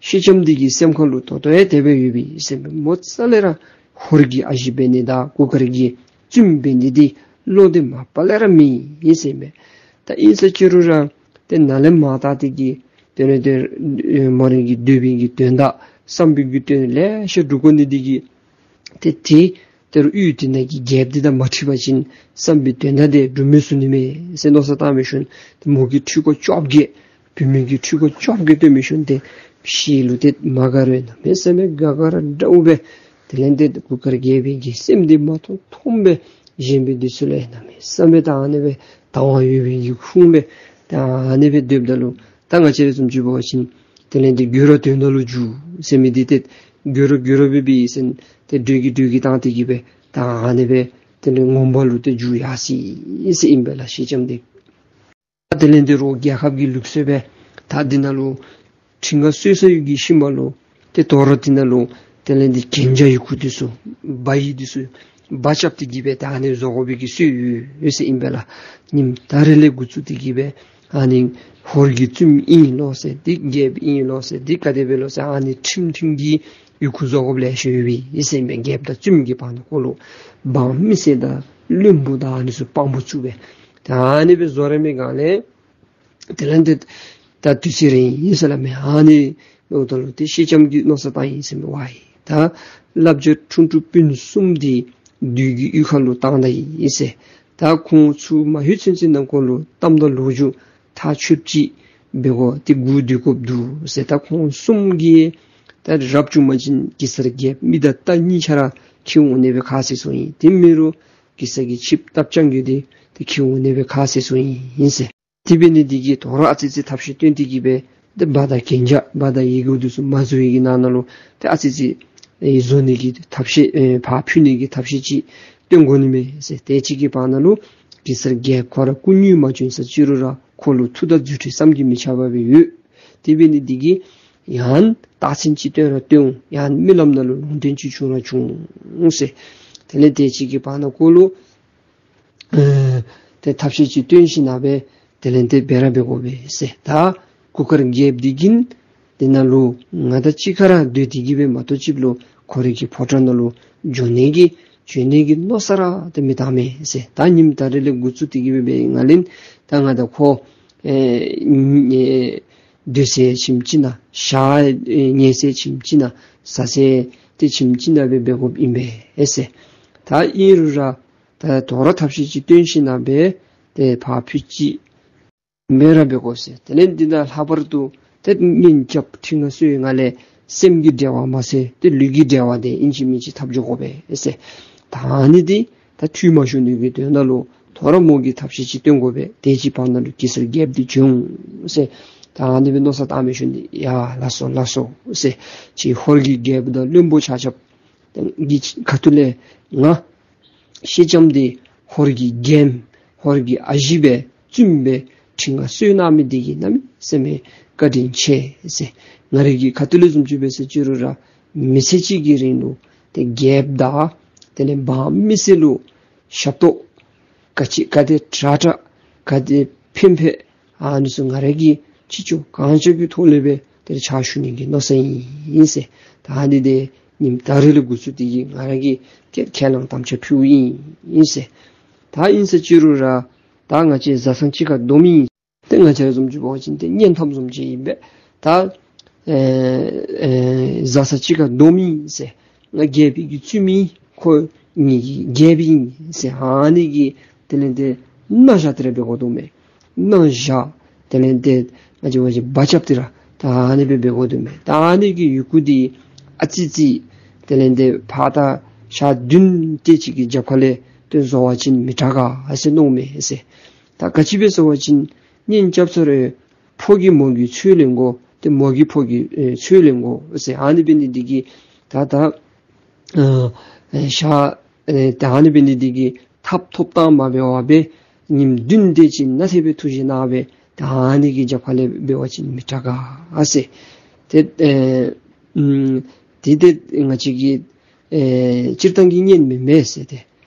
ཤེལ་ལྕམ་འདི་གི་སེམས་ཁ་ལུ་ད་ལྟོ་ཡང་དེ་སྦེ་ཡོད་པས་ཟེར་མས། མོ་རྩ་ལས་ར་ཧོར་གྱི་ཨ་ཞེ་འབད་ནི་དང་གུར་དཀར་གྱི་བཙུནམོ་འབད་ནི་འདི་བློ་འདི་མ་པ་ལས་ར་མེད་ཟེར་མས། ད་ཨིན་ཟེར་ཅི་རུང་ར་ཏེ་ནཱ་ལས་མར་ད་ཏེ་གི་དེ་ལས་ཏེ་མོ་རའི་གི་འདོད་པའི་གི་དོན་དག་བསམ་པའི་གི་དོན་ལེ་ཤ་འགྲུབ་དགོ་ནི་འདི་གིས་ཏེ་དེ་དེ་རུ་ཡུལ་དེ་ནང་གི་རྒྱལཔོ་འདི་དང་མ་འཁྲིལ་བ་ཅིན་བསམ་པའི་དོན་དག་དེ་འགྲུབ་མི་ཚུགས་ནི་མས་ཟེར་མནོ་བསམ་བཏང་མི་ཤུལ་ཏེ་མོ་གིས་འཕྲུལ་འཁོར་བཅོ་བརྒྱད་བུད་མེད་ཀྱི་འཕྲུལ་འཁོར་བཅོ་བརྒྱད་སྟོན་མི་ཤུལ་ཏེ་ཤེལ་ལུ་ཏེ་མ་དགའ་རུང་གནམ་མེད་ས་མེད་དགའ་དགའ་ར་དགའཝ་སྦེ་དེ་ལས་ཏེ་གུར་དཀར་རྒྱལ་པོའི་གི་སེམས་འདི་མ་མཐོང་མཐོངམ་སྦེ་གཞན་པའི་འདི་ཚུ་ལས་གནམ་མེད་ས་མེད་ད་ཨ་ནི་སྦེ་དང་བ་ཡོད་པའི་གི་ཁུངས་སྦེ་ད་ཨ་ནི་སྦེ་སྡོདཔ་ད་ལུ་ད་ང་བཅས་ར་བཟུམ་ཅིག་འབད་བ་ཅིན་དེ་ལས་ཏེ་དགོད་བྲ་དོན་དག་ལུ་འཇུག་ཟེར་མི་འདི་ཏེ་དགོད་བྲ་དགོད་བྲ་སྦེ་འབད་ཡི་ཟེར་ཏེ་འགྲོས་ཀྱིས་འགྲོས་ཀྱིས་བཏང་སྟེ་གིས་སྦེ་ད་ཨ་ནི་སྦེ་དེ་ལས་ངོ་མ་ལུ་ཏེ་འཇུག་ཡར་སོ་ཡི་ཟེར་ཨིན་པས་ལགས། ཤེལ་ལྕམ་འདི་ད་དེ་ལས་ཏེ་རོགས་རྒྱལ་ཁབ་ཀྱི་ལུགས་སྲོལ་སྦེ་ད་འདི་ནང་ལུ་ཁྲི་མངའ་གསོལ་ས་ཡོད་ཀྱི་ཤུལ་མ་ལུ་ཏེ་དོ་རུང་འདི་ནང་ལུ་དེ་ལས་ཏེ་གན་རྒྱ་ཡི་གུ་འདི་ཚུ་སྦ་ཡི་འདི་ཚུ་སྦ་རྐྱབ་སྟེ་གིས་སྦེ་ད་ཨ་ནི་བཟོ་དགོ་པའི་གི་སྲོལ་ཡོད་ཡོད་ཟེར་ཨིན་པས་ལགས། ཉིནམ་ད་རེས་ལས་འགོ་བཙུགས་ཏེ་གིས་སྦེ་ཨ་ནི་ཧོར་གྱི་བཙུནམོ་ཨིན་ལོ་ཟེར་འདི་རྒྱལཔོ་ཨིན་ལོ་ཟེར་འདི་ག་དེ་སྦེ་ལོ་ཟེར་ཨ་ནི་ཁྲིམས་མཐུན་གྱི་ཡི་གུ་བཟོ་དགོཔ་ལེ་ཤ་ཡོད་པས་ཟེར་ཨིན་པས། རྒྱལཔོ་དང་བཙུནམོ་གི་བར་ན་འཁོད་ལུ་འབངས་མི་སེར་དང་བློན་པོ་དང་ཨ་ནི་ཚུ་དཔང་པོ་བཙུགས་སྦེ་ད་ཨ་ནི་སྦེ་བཟོ་ར་མི་གང་ལས་དེ་ལས་ཏེ་ད་དུས་ཚོད་རན་ཡི་ཟེར་སླབ་མས། ཨ་ནི་འབདཝ་ད་ལུ་ཏེ་ཤེལ་ལྕམ་གྱིས་མནོ་བསམ་བཏང་ཡི་ཟེར་མས། ཝའི་ད་བླ་བརྒྱུད་ཁྲུང་ཁྲུང་སྤུན་གསུམ་འདི་བདུད་ཀྱི་གཡུས་ཁ་ལུ་བཏང་ད་ཡི་ཟེར། ད་ཁོང་ཚུ་མ་ལྷོད་ཚུན་ཚོད་ནང་འཁོད་ལུ་གཏམ་དང་ལོ་རྒྱུས་ཐག་ཆོད་ཅིག་འབད་དགོ། ཏེ་སྒུག་སྡོད་དགོཔ་འདུག་ཟེར། ད་ཁོང་གསུམ་གྱིས་ད་རབ་བྱུང་པ་ཅིན་གེ་སར་རྒྱལཔོ་མི་དང་རྟ་གཉིས་ཆ་ར་འཁྱིད་འོང་ནི་སྦེ་ཁ་བཟེད་སོང་ཡི། དེ་མེན་རུང་གེ་སར་གྱི་ཆིབས་རྟ་རྐྱང་རྒོད་འདི་ཏེ་འཁྱིད་འོང་ནི་སྦེ་ཁ་བཟེད་སོང་ཡི་ཟེར། དེ་འབད་ནི་འདི་གིས་དོ་རུང་ཨ་ཙི་ཙི་ཐབས་ཤེས་བཏོན་ཏེ་གིས་སྦེ་ཏེ་འབའ་དང་གན་རྒྱ་འབའ་དང་ཡི་གུ་འདི་ཚུ་མ་བཟོ་བའི་གི་ནང་ན་ལུ་ཏེ་ཨ་ཙི་ཙི་ཨེ་བཟོ་ནི་གི་ཐབས་ཤེས་ཨེ་ཕར་ཕུལ་ནི་གི་ཐབས་ཤེས་ཅིག་བཏོན་དགོ་ནི་མས་ཟེར། དེ་ཅིག་གི་བར་ན་ལུ་གེ་སར་རྒྱལཔོ་ཁོ་ར་སྐུ་དངོས་མ་བྱོན་ས་ཅི་རུང་ར་ཁོ་ལུ་མཐུ་དང་རྫུ་འཕྲུལ་བསམ་གྱིས་མི་ཁྱབ་པ་སྦེ་ཡོད། དེ་འབད་ནི་འདི་གིས་ཡང་རྟགས་མཚན་ཅིག་སྟོན་ར་སྟོན་འོང་། ཡང་རྨི་ལམ་ནང་ལུ་ལུང་བསྟན་ཅིག་བྱུང་ར་བྱུང་འོང་ཟེར། དེ་ལས་དེ་ཅིག་གི་བར་ན་འཁོད་ལུ་ཨེ་ཏེ་ཐབས་ཤེས་ཅིག་བཏོན་ཞིནམ་སྦེ་དེ་ལས་ཏེ་འབད་ར་འབད་དགོ་པས་ཟེར། ད་གུར་དཀར་རྒྱལཔོ་འདི་གིས་དེ་ནང་ལུ་ང་དང་གཅིག་ཁར་སྡོད་དེ་གིས་སྦེ་མ་གཏོགས་ཅིག་ལུ་ཁོ་རའི་གི་ཕོ་བྲང་ནང་ལུ་འགྱོ་ནི་གི་བྱོན་ནི་གི་མནོ་བསམ་ར་ཏེ་མི་བཏང་མས་ཟེར། ད་ཉིནམ་ད་རེས་ལས་འགོ་བཙུགས་ཏེ་གིས་སྦེ་འབད་ང་ལས་ད་ང་དང་ཁོ་ཨེ་ཨེ་སྡོད་ས་ཁྱིམ་གཅིག་ནང་ཞག་ཨེ་ཉལ་ས་ཁྱིམ་གཅིག་ནང་ཟ་ས་ཏེ་ཁྱིམ་གཅིག་ནང་སྦེ་འབད་དགོཔ་ཨིན་པས་ཟེར། ད་ཨིན་རུང་ར་ད་དོ་རུང་ཐབས་ཤེས་ཅིག་བཏོན་ཞིནམ་སྦེ་ཏེ་ཕར་ཕུད་ཅིག་ མེད་ར་འབད་དགོ་ཟེར། དེ་ལས་འདི་དང་ལྷག་པར་དུ་ཏེ་གཉེན་རྐྱབ་ཁྲི་མངའ་གསོལ་ནང་ལས་སེམས་ཀྱི་འབྲེལ་བ་མ་ཚད་ཏེ་ལུས་ཀྱི་འབྲེལ་བ་དེ་ཨིན་ཅི་མིན་ཅི་འཐབ་འགྱོ་དགོ་པས་ཟེར། ད་ཨ་ནི་འདི་ད་འཐུས་མ་ཤོར་ནི་གི་དོན་དག་ལུ་དོ་རུང་མོ་གིས་ཐབས་ཤེས་ཅིག་སྟོན་དགོ་པས། དེ་ཅིག་བར་ན་ལུ་གེ་སར་རྒྱལཔོ་འདི་བྱོན་ཟེར། ད་ཨ་ནི་སྦེ་མནོ་བསམ་བཏང་མི་ཤུལ་འདི་ཡ་ལགས་སོ་ལགས་སོ་ཟེར། ཁྱེད་ཧོར་གྱི་རྒྱལཔོ་དང་བློན་པོ་ཆ་ཁྱབ་གི་ཁ་ཐུག་ལས་ང་སེང་ལྕམ་འདི་ཧོར་གྱི་རྒྱལམོ་ཧོར་གྱི་ཨ་ཞེ་སྦེ་བཙུནམོ་སྦེ་ཁྲི་མངའ་གསོལ་གནང་མི་འདི་གིས་གནམ་མེད་ས་མེད་བཀའ་དྲིན་ཆེ་ཟེར། ང་རའི་གི་ཁ་ཐུག་ལས་བཟུམ་ཅིག་འབད་ཟེར་ཅི་རུང་ར་མི་ཚེ་གཅིག་གི་རིང་ལུ་ཏེ་རྒྱལཔོ་དང་དེ་ལས་འབངས་མི་སེར་ལུ་ཞབས་ཏོག་ག་ཅི་ག་དེ་དྲག་དྲག་ག་དེ་ཕན་ཕན་ཨ་ནི་ཚུ་ང་རའི་གིས་ཅི་ལྕོགས་གང་ལྕོགས་ཀྱི་ཐོག་ལས་སྦེ་དེ་ཕྱག་ཞུ་ནི་གི་མནོ་བསམ་ཨིན་ཟེར། ད་ཨ་ནི་འདི་ཉིནམ་ད་རིས་ལས་འགོ་བཙུགས་ཏེ་གིས་ང་ར་གིས་ཁས་ཁས་བླངས་དམ་བཅའ་ཕུལཝ་ཨིན་ཟེར། ད་ཨིན་ཟེར་ཅི་རུང་ར་ད་ང་བཅས་བཟའ་ཚང་གཅིག་ཁར་སྡོདཔ་ཨིན། ཏེ་ང་བཅས་ར་བཟུམ་ཅིག་འབད་བ་ཅིན་ཏེ་གཉེན་འཐབ་བཟུམ་ཅིག་ཨིན་པས། ད་ཨེ་ཨེ་བཟའ་ཚང་གཅིག་ཁར་སྡོདཔ་ཨིན་ཟེར། ང་རྒྱལ་པོའི་གི་བཙུནམོ་ཨིན། ཁོ་ངེ་གི་རྒྱལཔོ་ཨིན་ཟེར། ཨ་ནི་གི་དེ་ལས་ཏེ་མནའ་བཞག་སྟེ་ར་འབད་དགོ་དོ་མས། མནའ་བཞག་དེ་ལས་ཏེ་ང་བཅས་བ་ཅིན་བ་རྐྱབ་སྟེ་ར་ད་ཨ་ནི་སྦེ་འབད་དགོ་དོ་མས། ད་ཨ་ནི་གི་ཡི་གུ་འདི་ཨ་ཙི་ཅིག་དེ་ལས་ཏེ་ཕར་ད་ཞག་བདུན་དེ་ཅིག་གི་རྒྱབ་ཁ་ལས་ཏེ་བཟོ་བ་ཅིན་མི་དྲག་ག་ཟེར་མནོཝ་མས་ཟེར། ད་ག་ཅི་སྦེ་ཟེར་བ་ཅིན་གཉེན་རྐྱབ་ཚར་རུང་ཕོ་གིས་མོ་གི་ཚོད་ལེན་དགོ། ཏེ་མོ་གིས་ཕོ་གི་ཨེ་ཚོད་ལེན་དགོ་ཟེར། ཨ་ནི་འབད་ནི་འདི་གིས་ད་ད་ཨ་ཨེ་ཤ་ཨེ་ད་ཨ་ནི་འབད་ནི་འདི་གིས་ཐབ་ཐོབ་ཐངས་མ་འབད་བར་སྦེ་ཉིནམ་བདུན་དེ་ཅིག་ནང་ཐེབས་སྦེ་ཐུགས་བཞེད་གནང་སྦེ་ད་ཨ་ནི་གི་རྒྱབ་ཁ་ལས་འབད་བ་ཅིན་མི་དྲག་ག་ཟེར། ཏེ་ཨེ་ཨུམ་དེ་ཏེ་ང་བཅས་ཀྱི་ཨེ་སྤྱིར་བཏང་གི་གཉེན་མེན་མས་ཟེར། ཏེ་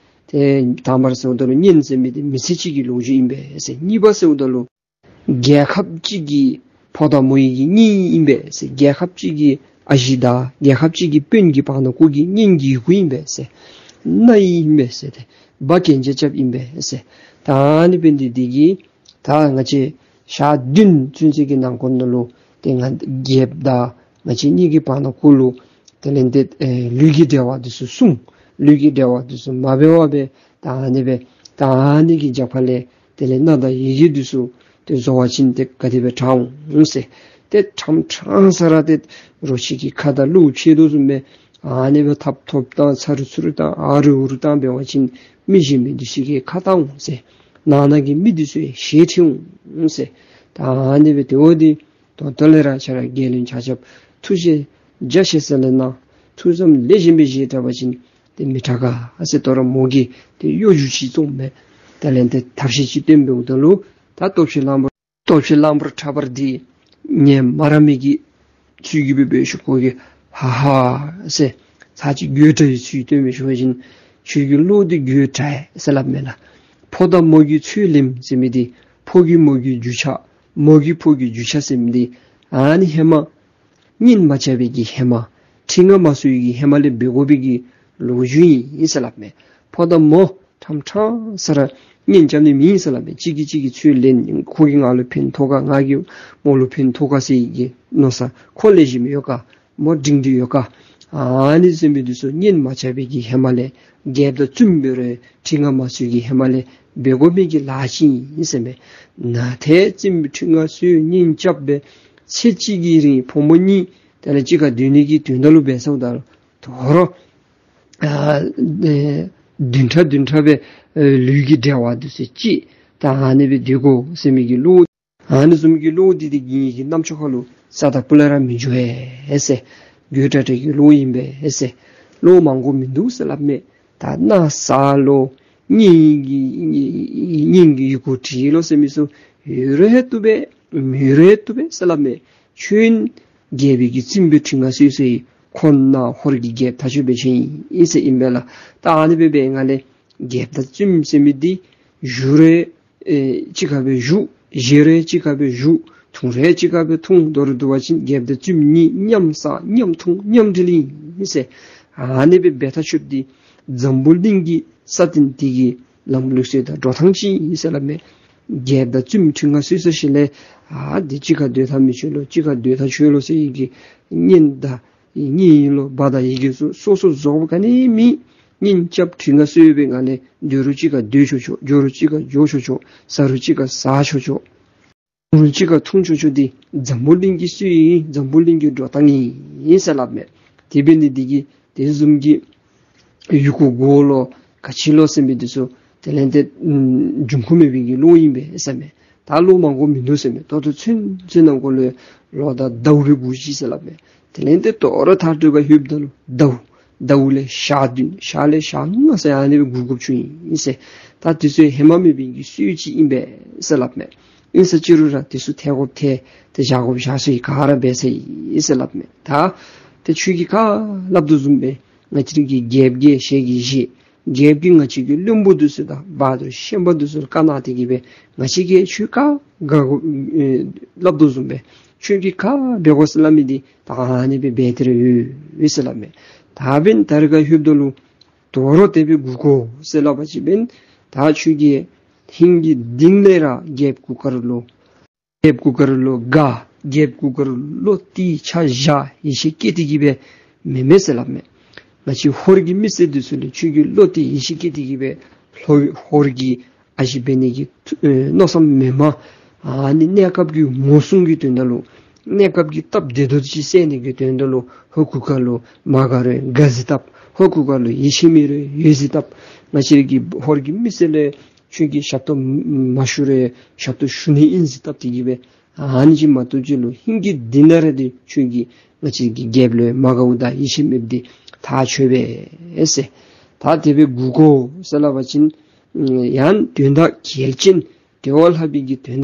ཏེ་དང་པར་ཟེརཝ་ད་ལུ་གཉེན་ཟེར་མི་འདི་མི་ཚེ་གཅིག་གི་ལོ་རྒྱུས་ཨིན་པས་ཟེར། གཉིས་པ་ཟེརཝ་ད་ལུ་རྒྱལ་ཁབ་གཅིག་གི་ཕོ་དང་མོ་ཡི་གི་གཉེན་ཨིན་པས་ཟེར། རྒྱལ་ཁབ་གཅིག་གི་ཨ་ཞེ་དང་རྒྱལ་ཁབ་གཅིག་གི་དཔོན་གྱི་བར་ན་ཁོ་གི་གཉེན་གྱི་ཡི་གུ་ཨིན་པས་ཟེར། མནའ་ཨིན་པས་ཟེར། ཏེ་བ་གན་རྐྱབ་རྐྱབ་ཨིན་པས་ཟེར། ད་ཨ་ནི་འབད་ནི་འདི་གིས་ད་ང་བཅས་ཞག་བདུན་ཚུན་ཚོད་ཀྱི་ནང་འཁོད་ནང་ལུ་ཏེ་ང་རྒྱལཔོ་དང་ང་བཅས་གཉིས་ཀྱི་བར་ན་ཁོ་ལུ་དེ་ལས་ཏེ་ཨེ་ལུས་ཀྱི་འབྲེལ་བ་འདི་ཚུ་སྲུང་། ལུས་ཀྱི་འབྲེལ་བ་འདི་ཚུ་མ་འབད་བར་སྦེ་ད་ཨ་ནི་སྦེ་ད་ཨ་ནི་གི་རྒྱབ་ཁ་ལས་དེ་ལས་མནའ་དང་ཡི་གེ་འདི་ཚུ་ཏེ་བཟོ་བ་ཅིན་ཏེ་ག་དེ་སྦེ་དྲག་འོང་ཟེར། ཏེ་ཕྲང་ཕྲང་ས་ར་ཏེ་རོ་ཁྱི་གི་ཁ་དང་གློ་ཕྱེ་དོ་བཟུམ་སྦེ་ཨ་ནི་སྦེ་ཐབ་ཐོབ་ཐངས་ཚར་ཚུར་ཐངས་ཨ་རུ་རུ་ཐངས་འབད་བ་ཅིན་མི་གཞན་མི་འདི་ཚུ་གིས་ཁ་བཏང་འོང་ཟེར། ནང་ན་གི་མི་འདི་ཚུ་ཡང་ཞེ་ཁྲེལ་འོང་ཟེར། ད་ཨ་ནི་སྦེ་དེ་འོ་འདི་དོན་དག་ལས་ར་ཁྱེད་ར་རྒྱལ་བློན་ཆ་ཁྱབ་ཐུགས་རྗེ་རྒྱ་ཆེ་ས་ལས་གནང་། ཐུགས་བསམ་ལེགས་ཤོམ་སྦེ་བཞེས་དྲག་པ་ཅིན་ཏེ་མི་དྲག་ག་ཟེར། དོ་རུང་མོ་གིས་ཏེ་གཡོ་སྒྱུ་ཅིག་བཙོངམ་མས། དེ་ལས་ཏེ་ཐབས་ཤེས་ཅིག་སྟོན་འབདཝ་ད་ལུ་ད་སྟོབས་ཆེན་གླང་པོ་སྟོབས་ཆེན་གླང་པོ་ཁྲ་འབར་འདི་ཉན་མ་ར་མི་གི་ཚུལ་གྱིས་སྦེ་འབད་ཞིནམ་ཁོ་གིས་ཧ་ཧ་ཟེར་ཚར་གཅིག་དགོད་བྲ་གི་ཚུལ་སྟོན་འབད་ཞིནམ་ཁྱོད་ཀྱི་བློ་འདི་དགོད་བྲ་ཟེར་སླབ་མས་ལགས། ཕོ་དང་མོ་གི་ཚོད་ལེན་ཟེར་མི་འདི་ཕོ་གིས་མོ་གི་རྒྱུ་ཆ་མོ་གིས་ཕོ་གི་རྒྱུ་ཆ་ཟེར་མི་འདི་ཨ་ནི་ཧེ་མ་གཉེན་མ་རྐྱབ་པའི་གི་ཧེ་མ་ཁྲི་མངའ་མ་གསོལ་བའི་གི་ཧེ་མ་ལས་འབད་དགོ་པའི་གི་ལོ་རྒྱུས་ཨིན་ཟེར་སླབ་མས། ཕོ་དང་མོ་ཕྲང་ཕྲང་ས་ར་གཉེན་རྐྱབ་ནི་མེན་ཟེར་སླབ་མས། གཅིག་གིས་གཅིག་གི་ཚོད་ལེན། ཁོ་གིས་ང་ལུ་ཕན་ཐོགས་ག་ང་གིས་མོ་ལུ་ཕན་ཐོགས་ག་ཟེར་བའི་གི་མནོ་བསམ་ཁོ་ལེགས་ཤོམ་ཡོད་ག་མོ་སྒྲིང་སྒྲི་ཡོད་ག། ཨ་ནི་ཟེར་མི་འདི་ཚུ་གཉེན་མ་རྐྱབ་པའི་གི་ཧེ་མ་ལས་རྒྱལཔོ་དང་བཙུནམོ་འབད་རུང་ཁྲི་མངའ་མ་གསོལ་གྱི་ཧེ་མ་ལས་འབད་དགོ་མི་གི་ལཱ་ཅིག་ཨིན་ཟེར་མས། ནཱ་ཏེ་བཙུནམོ་ཁྲི་མངའ་གསོལ་གཉེན་རྐྱབ་སྦེ་ཚེ་གཅིག་གི་རིང་ཕོ་མོ་གཉིས་དེ་ལས་གཅིག་ཁར་སྡོད་ནི་གི་དོན་དག་ལུ་འབད་ས་འོངམ་ད་ལུ་དོ་རུང་ཨ་ཨེ་བདུན་ཕྲག་བདུན་ཕྲག་སྦེ་ཨེ་ལུས་ཀྱི་འབྲེལ་བ་འདི་ཚུ་གཅིག་ད་ཨ་ནི་སྦེ་སྡོད་དགོ་ཟེར་མི་གི་བློ། ཨ་ནི་བཟུམ་གྱི་བློ་འདི་ཏེ་ངེ་གི་རྣམ་ཅོག་ཁ་ལུ་རྩ་དང་སྤུ་ལས་ར་མི་འགྱོ་བས་ཟེར། དགོད་བྲ་བྲ་གི་བློ་ཨིན་པས་ཟེར། བློ་མང་པོ་མིན་འདུག་ཟེར་སླབ་མས། ད་མནའ་བཟའ་ལོ་གཉེན་གྱི་གཉེན་གྱི་ཡི་གུ་བྲིས་ལོ་ཟེར་མི་ཚུ་ཡོད་རུང་ཡང་བཏུབ་པས་མེད་རུང་ཡང་བཏུབ་པས་ཟེར་སླབ་མས། ཁྱོད་རྒྱལ་པོའི་གི་བཙུནམོ་ཁྲི་མངའ་གསོལ་ས་ཁོ་ནཱ་ཧོར་གྱི་རྒྱལཔོ་ཐག་ཆོད་སྦེ་ཆེ་ཨིན་ཟེར་ཨིན་པས་ལགས། ད་ཨ་ནི་སྦེ་འབད་བའི་སྒང་ལས་རྒྱལཔོ་དང་བཙུནམོ་ཟེར་མི་འདི་བཞུགས་རུང་ཨེ་གཅིག་ཁར་སྦེ་བཞུགས། བཞེས་རུང་གཅིག་ཁར་སྦེ་བཞུགས། འཐུང་རུང་གཅིག་ཁར་སྦེ་འཐུང་། མདོར་བསྡུ་བ་ཅིན་རྒྱལཔོ་དང་བཙུནམོ་གཉིས་མཉམ་བཟའ་མཉམ་འཐུང་མཉམ་སྒྲིལ་ཨིན་ཟེར། ཨ་ནི་སྦེ་འབད་ཐག་ཆོད་དེ་འཛམ་བུ་གླིང་གི་ས་སྟེང་འདི་གི་ལམ་ལུགས་སྲོལ་དང་འགྲོ་ཐངས་ཅིག་ཨིན་ཟེར་སླབ་མས། རྒྱལཔོ་དང་བཙུནམོ་ཁྲི་མངའ་གསོལ་ས་ཅིག་ལས་ཨ་འདི་གཅིག་ཁར་སྡོད་ཐངས་མི་ཆོག་ལོ་གཅིག་ཁར་སྡོད་ཐངས་ཆོག་ལོ་ཟེར་བའི་གི་གཉེན་དང་གཉེན་ཡིན་ལོ་བ་དང་ཡི་གེ་སོ་སོ་སོ་རྫོགས་པ་ག་ནི་མེད། གཉེན་རྐྱབ་ཁྲི་མངའ་གསོལ་བའི་སྒང་ལས་སྡོད་རུང་གཅིག་ཁར་སྡོད་ཆོག་ཆོག། འགྱོ་རུང་གཅིག་ཁར་འགྱོ་ཆོག་ཆོག། བཟའ་རུང་གཅིག་ཁར་བཟའ་ཆོག་ཆོག། ཨུ་རུ་གཅིག་ཁར་འཐུང་ཆོག་ཆོ་འདི་འཛམ་བུ་གླིང་གི་སྲོལ་ཨིན། འཛམ་བུ་གླིང་གི་འགྲོ་སྟངས་ཨིན་ཟེར་སླབ་མས། དེ་འབད་ནི་འདི་གིས་དེ་བཟུམ་གྱི་ཡུ་གུ་གོ་ལོ་ག་ཅི་ལོ་ཟེར་མི་འདི་ཚུ་དེ་ལས་ཏེ་ཨམ་འབྱུང་ཁུངས་མེད་པའི་གི་ལོ་ཨིན་པས་ཟེར་མས། ད་ལོ་མ་གོ་མིན་འདུག་ཟེར་མས། ད་ལྟོ་ཚུན་ཚོད་ནང་འཁོད་ལུ་ལོ་དང་ཟླཝ་སྦེ་སྒུག་ཅི་ཟེར་སླབ་མས། དེ་ལས་ཏེ་དོ་རུང་ཐག་དྲོ་ག་ལྷོདཔ་ད་ལུ་ཟླཝ་ཟླཝ་ལས་ཞག་བདུན་ཞག་ལས་ཞག་ལྔ་ཟེར་ཨ་ནི་སྦེ་སྒུག་དགོཔ་བྱུང་ཡི་ཟེར། ད་དེ་ཚུ་ཧེ་མ་མེད་པའི་གི་སྲོལ་ཅིག་ཨིན་པས་ཟེར་སླབ་མས། ཨིན་ས་ཅི་རུང་ར་དེ་ཚུ་ཐལ་དགོཔ་ཐལ་ཏེ་བཞག་དགོཔ་བཞག་ས་ཡི་ག་ར་འབད་ས་ཡི་ཟེར་སླབ་མས། ད་ཏེ་ཁྱོད་ཀྱིས་ག་སླབ་དོ་བཟུམ་སྦེ་ང་བཅས་རའི་གི་རྒྱལཔོ་གིས་ཞལ་གྱིས་བཞེས། རྒྱལཔོ་གིས་ང་བཅས་ཀྱི་བློན་པོ་འདི་ཚུ་དང་བ་དུར་ཤན་པ་འདི་ཚུ་ལུ་བཀའ་གནང་སྟེ་གི་སྦེ་ང་བཅས་ཀྱིས་ཁྱོད་ག་དགའ་དགོ་ཨེ་སླབ་དོ་བཟུམ་སྦེ་ཁྱོད་ཀྱིས་ག་འབད་དགོ་ཟེར་སླབ་མི་འདི་ད་ཨ་ནི་སྦེ་འབད་དེ་ར་ཡོད་ཟེར་སླབ་མས། ད་འབདན་ད་རིས་ག་ལྷོདཔ་ད་ལུ་དོ་རུང་དེ་སྦེ་སྒུག་དགོ་ཟེར་སླབ་པ་ཅིན་འབདན་ད་ཁྱོད་ཀྱིས་ཧིང་གི་གཏིང་ལས་ར་རྒྱལཔོ་གུར་དཀར་ལུ་རྒྱལཔོ་གུར་དཀར་ལུ་དགའ། རྒྱལཔོ་གུར་དཀར་ལུ་བློ་གཏད་ཆ་བཞག་ཡིད་ཆེས་བསྐྱེད་དེ་གི་སྦེ་མེན་མས་ཟེར་སླབ་མས། ང་བཅས་ཧོར་གྱི་མི་སེར་འདི་ཚུ་ལུ་ཁྱོད་ཀྱིས་བློ་གཏད་ཡིད་ཆེས་བསྐྱེད་དེ་གི་སྦེ་ལྷོ་ཧོར་གྱི་ཨ་ཞེ་འབད་ནི་གི་ཨེ་མནོ་བསམ་མེན་མས། ཨ་ནི་གནས་སྐབས་ཀྱི་ངོ་སྲུང་གི་དོན་དག་ལུ་གནས་སྐབས་ཀྱི་སྟབས་བདེ་ཏོག་ཏོ་ཅིག་སེལ་ནི་གི་དོན་དག་ལུ་ཧོར་གུར་དཀར་ལུ་མ་དགའ་རུང་དགའ་ཟེར་བཏབ། ཧོར་གུར་དཀར་ལུ་ཡིད་ཆེས་མེད་རུང་ཡོད་ཟེར་བཏབ། ང་བཅས་རའི་གི་ཧོར་གྱི་མི་སེར་ལུ་ཁྱོད་ཀྱིས་ཞབས་ཏོག་མ་ཞུ་རུང་ཞབས་ཏོག་ཞུ་ནི་ཨིན་ཟེར་བཏབ་དེ་གི་སྦེ་ཨ་ནི་ཅིག་མ་གཏོགས་ཅིག་ལུ་ཧིང་གི་གཏིང་ན་ར་དེ་ཁྱོད་ཀྱིས་ང་བཅས་ཀྱི་རྒྱལཔོ་ལུ་མ་དགའཝ་དང་ཡིད་ཆེས་མེདཔ་འདི་ཐག་ཆོད་པས་ཟེར། ད་དེ་སྦེ་སྒུག་དགོ་ཟེར་སླབ་པ་ཅིན་ཡང་དོན་དག་གལ་ཆེན་དེ་བ་ལྷག་པའི་གི་དོན་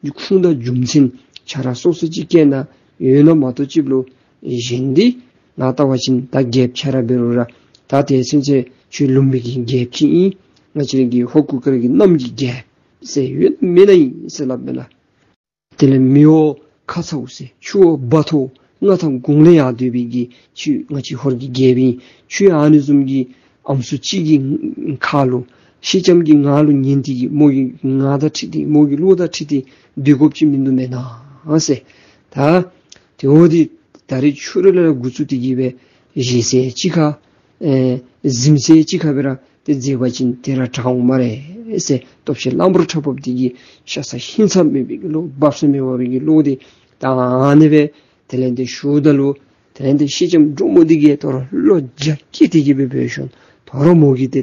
དག་ཁུངས་དང་རྒྱུ་མཚན་ཆ་ར་སོ་སོ་ཅིག་བཀལ་ན་ཡོད་ན་མ་གཏོགས་ཅིག་ལུ་གཞན་འདི་ང་བལྟ་བ་ཅིན་ད་རྒྱལཔོ་ཆ་ར་འབད་རུང་ར་ད་དེ་ཚུན་ཚོད་ཁྱོད་ལུང་པའི་གི་རྒྱལཔོ་ཅིག་ཨིན། ང་བཅས་རའི་གི་ཧོར་གུར་དཀར་གྱི་གནམ་གྱི་རྒྱལཔོ་ཟེར་ཡོད་མེན་ན་ཨིན་ཟེར་སླབ་མས་ལགས། དེ་ལས་མེ་འོ་ཁ་ཚཝ་ཟེར་ཆུ་འོ་སྦ་ཏོག་མངའ་ཐང་གུང་ལས་ཡར་སྡོད་པའི་གི་ཁྱོད་ང་བཅས་ཧོར་གྱི་རྒྱལཔོ་ཨིན། ཁྱོད་ཨ་ནི་བཟུམ་གྱི་ཨམ་སྲུ་གཅིག་གི་ཁ་ལུ་སེང་ལྕམ་གྱི་ངག་ལུ་ཉན་ཏེ་གི་མོ་གི་ངག་དང་འཁྲིལ་ཏེ་མོ་གི་བློ་དང་འཁྲིལ་ཏེ་སྡོད་དགོཔ་ཅིག་མིན་འདུག་མེན་ན་ཟེར། ད་དེ་འོ་འདི་ད་རིས་ཕྱི་རུ་ལས་ར་འགོ་བཙུགས་ཏེ་གི་སྦེ་བཞེས་ས་གཅིག་ཁར་ཨེ་གཟིམ་ས་གཅིག་ཁར་སྦེ་ར་ཏེ་མཛད་པ་ཅིན་དེ་ར་དྲག་འོང་སྨ་རེ་ཟེར། སྟོབས་ཆེན་གླང་པོ་ཁྲ་བོ་འདི་གི་ཤ་ཚ་ཧིང་ཚ་མེད་པའི་གི་བློ་སྦ་གསང་མེད་པའི་གི་བློ་འདི་ད་ཨ་ནི་སྦེ་དེ་ལས་ཏེ་ཞུཝ་ད་ལུ་དེ་ལས་ཏེ་སེང་ལྕམ་འབྲུག་མོ་འདི་གིས་དོ་རུང་བློ་རྒྱ་བསྐྱེད་དེ་གི་སྦེ་འབད་ཞིནམ་དོ་རུང་མོ་གིས་ཏེ་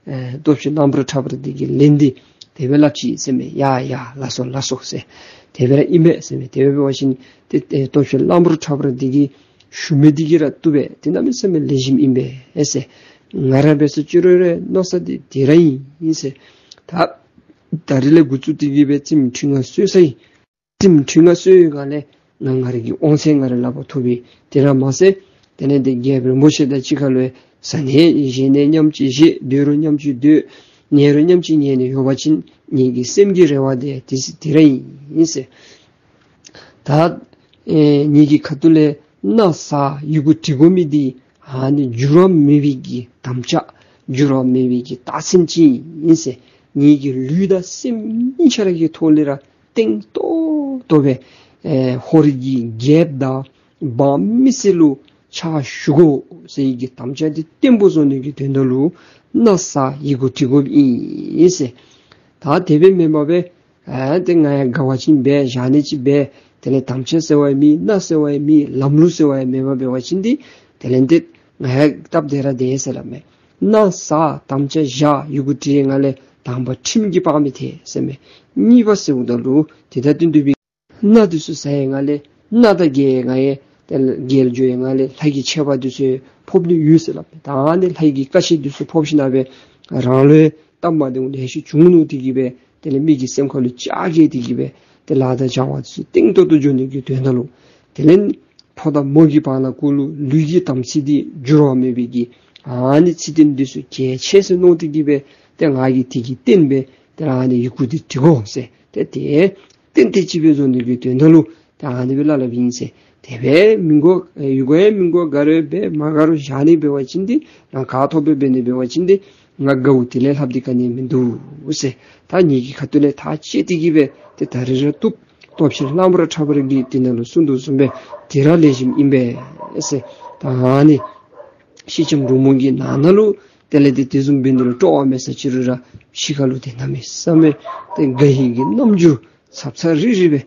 ཨེ་སྟོབས་ཆེན་གླང་པོ་ཁྲ་བོ་འདི་གི་ལན་འདི་དེ་སྦེ་སླབ་ཅི་ཟེར་མས། ཡ་ཡ་ལགས་སོ་ལགས་སོ་ཟེར། དེ་སྦེ་ར་ཨིན་པས་ཟེར་མས། དེ་སྦེ་འབད་བ་ཅིན་ཏེ་ཨེ་སྟོབས་ཆེན་གླང་པོ་ཁྲ་བོ་འདི་གིས་ཞུ་མི་འདི་གིས་ར་བཏུབ་པས། དེ་གནམ་མེད་ས་མེད་ལེགས་ཤོམ་ཨིན་པས་ཟེར། ང་ར་འབད་སོ་ཅི་རུང་ར་མནོ་ས་འདི་དེ་ར་ཨིན་ཟེར། ད་ད་རིས་ལས་འགོ་བཙུགས་ཏེ་གི་སྦེ་རྩེདམོ་ཁྲི་མངའ་གསོལ་ས་ཨིན། རྩེདམོ་ཁྲི་མངའ་གསོལ་བའི་སྒང་ལས་ང་ང་རའི་གི་དབང་ཚད་ང་རའི་ལག་པར་ཐོབ་པས། དེ་ར་མ་ཚད་དེ་ལས་ཏེ་རྒྱལཔོ་རིན་པོ་ཆེ་དང་གཅིག་ཁར་ལུ་ཟ་ནི་བཞེས་ནི་མཉམ་གཅིག་བཞེས། སྡོད་རུང་མཉམ་གཅིག་སྡོད། ཉལ་རུང་མཉམ་གཅིག་ཉལ་ནི་ཡོད་པ་ཅིན་ངེ་གི་སེམས་ཀྱི་རེ་བ་དེ་དེ་དེ་ར་ཨིན་ཟེར། ད་ཨེ་ངེ་གི་ཁ་ཐུག་ལས་མནའ་བཟའ་ཡི་གུ་འབྲི་དགོ་མི་འདི་ཨ་ནི་འགྱུར་བ་མེད་པའི་གི་དམ་བཅའ་འགྱུར་བ་མེད་པའི་གི་རྟགས་མཚན་ཅིག་ཨིན་ཟེར། ངེ་གི་ལུས་དང་སེམས་གཉིས་ཆ་ར་གི་ཐོག་ལས་ར་བརྟན་ཏོག་ཏོ་སྦེ་ཨེ་ཧོར་གྱི་རྒྱལཔོ་དང་འབངས་མི་སེར་ལུ་ཕྱག་ཞུ་དགོ་ཟེར་བའི་གི་དམ་བཅའ་འདི་བརྟན་པོ་བཟོ་ནི་གི་དོན་དག་ལུ་མནའ་བཟའ་ཡི་གུ་འབྲི་དགོཔ་ཨིན་ཟེར། ད་དེ་སྦེ་མེན་པར་སྦེ་ཨ་ཏེ་ང་ཡང་དགའ་བ་ཅིན་འབད་བཞག་ནི་ཅིག་འབད། དེ་ལས་དམ་བཅའ་ཟེར་བ་ཡང་མེད། མནའ་ཟེར་བ་ཡང་མེད། ལམ་ལུགས་ཟེར་བ་ཡང་མེད་པར་འབད་བ་ཅིན་འདི་དེ་ལས་འདི་ང་ཡང་སྟབས་བདེ་ར་བདེ་ཟེར་སླབ་མས། མནའ་བཟའ་དམ་བཅའ་བཞག་ཡི་གུ་འབྲི་བའི་སྒང་ལས་དང་པ་ཁྲིམས་ཀྱིས་དཔག་མི་ཐེག་ཟེར་མས། གཉིས་པ་ཟེརཝ་ད་ལུ་དེ་དང་བསྟུན་ཏེ་སྦེ་མནའ་འདི་ཚུ་བཟའ་བའི་སྒང་ལས་མནའ་དང་རྒྱལ་བའི་སྒང་ཡང་ཏེ་རྒྱལ་འགྱོ་བའི་སྒང་ལས་ལྷ་གི་ཆད་པ་འདི་ཚུ་ཕོག་ནི་ཡོད་ཟེར་སླབ་མས། ད་ཨ་ནི་ལྷ་གི་བཀའ་ཆད་འདི་ཚུ་ཕོག་ཞིནམ་སྦེ་རང་ལུ་སྟབས་མ་བདེཝ་ལེ་ཤ་བྱུང་ནུག་དེ་གིས་སྦེ་དེ་ལས་མི་གི་སེམས་ཁ་ལུ་ཅ་གི་དེ་གིས་སྦེ་ཏེ་ལཱ་དང་བྱ་བ་ཚུ་བརྟན་ཏོག་ཏོ་འགྱོ་ནི་གི་དོན་དག་ལུ་དེ་ལས་ཕོ་དང་མོ་གི་བར་ན་ཀུ་ལུ་ལུས་ཀྱི་དམ་ཚིག་འདི་འགྱུར་བ་མེད་པའི་གི་ཨ་ནི་ཚིག་དོན་འདི་ཚུ་གལ་ཆེ་ཟེར་མནོ་སྟེ་གིས་སྦེ་ཏེ་ང་གིས་དེ་གི་རྟེན་སྦེ་ཏེ་ཨ་ནི་ཡི་གུ་འདི་འབྲི་དགོ་ཟེར་ཏེ་དེ་ཏན་ཏན་ཅིག་སྦེ་བཟོ་ནི་གི་དོན་དག་ལུ་ད་ཨ་ནི་སྦེ་སླབ་སླབ་ཨིན་ཟེར། དེ་སྦེ་མི་དགོ་ཡི་གུ་ཡང་མི་དགོ། དགའ་རུང་འབད་མ་དགའ་རུང་བཞག་ནི་འབད་བ་ཅིན་འདི་རང་ག་ཐོབ་སྦེ་འབད་ནི་འབད་བ་ཅིན་འདི་ང་དགའཝ་དེ་ལས་ལྷགཔ་འདི་ག་ནི་མིན་འདུག་ཟེར། ད་ངེ་གི་ཁ་ཐུག་ལས་ཐག་བཅད་དེ་གིས་སྦེ་ཏེ་ད་རིས་ར་བཏུབ། སྟོབས་ཆེན་གླང་པོ་ཁྲ་བོ་ར་གིས་དེ་ནང་ལུ་གསུངས་དོ་བཟུམ་སྦེ་དེ་ར་ལེགས་ཤོམ་ཨིན་པས་ཟེར། ད་ཨ་ནི་སེང་ལྕམ་འབྲུག་མོ་གི་ནང་ན་ལུ་དེ་ལས་ཏེ་དེ་བཟུམ་འབད་ནི་ལུ་སྤྲོ་བ་མེད་ས་ཅི་རུང་ར་ཕྱི་ཁ་ལུ་ཏེ་གནམ་མེད་ས་མེད་ཏེ་དགའ་བའི་གི་རྣམ་འགྱུར་ཚབ་ཚ་རི་རི་སྦེ་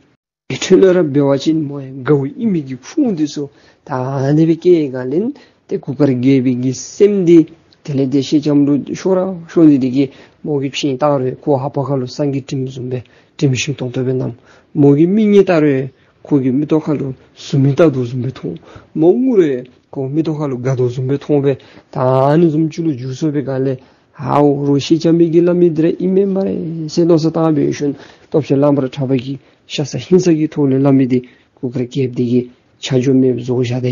ཨེ་ཁྲོད་ལུ་ར་འབད་བ་ཅིན་མོ་ཡང་དགའཝ་ཨིན་མི་གི་ཁུངས་འདི་ཚུ་ད་ཨ་ནི་སྦེ་སྐྱེས་ག་ལས་ཏེ་གུར་དཀར་རྒྱལ་པོའི་གི་སེམས་འདི་དེ་ལས་ཏེ་ཤེས་ལྕམ་ལུ་ཤོར་ར་ཤོར་ནི་འདི་གིས་མོ་གིས་ཕྱི་ལྟ་རུང་ཁོ་ལྷ་པ་ཁ་ལུ་སངས་རྒྱས་བྲིམ་བཟུམ་སྦེ་བྲིམ་ཤིང་སྟོང་ཏོ་སྦེ་མནམ། མོ་གིས་མིག་གཉིས་ལྟ་རུང་ཁོ་གི་མིག་ཏོ་ཁ་ལུ་གཟུགས་མེད་ལྟ་དོ་བཟུམ་སྦེ་མཐོང་། མོ་ངུ་རུང་ཁོ་མིག་ཏོ་ཁ་ལུ་དགའ་དོ་བཟུམ་སྦེ་མཐོང་སྦེ་ད་ཨ་ནི་བཟུམ་ཅིག་ལུ་འགྱུར་སོང་པའི་སྒང་ལས་ཧའོ་རོགས་ཤེས་ལྕམ་མི་གིས་སླབ་མི་འདི་ར་ཨིན་མས་སྨ་རེ་ཟེར་མནོ་བསམ་བཏང་སྦེ་ཞིནམ་སྟོབས་ཆེན་གླང་པོ་ཁྲ་བ་གིས་ཤ་ཟ་ཧིང་ས་གི་ཐོག་ལས་སླབ་མི་འདི་གུར་དཀར་རྒྱལཔོ་འདི་གིས་ཆ་འཇོག་མེདཔ་བཟོ་བཞག་ད་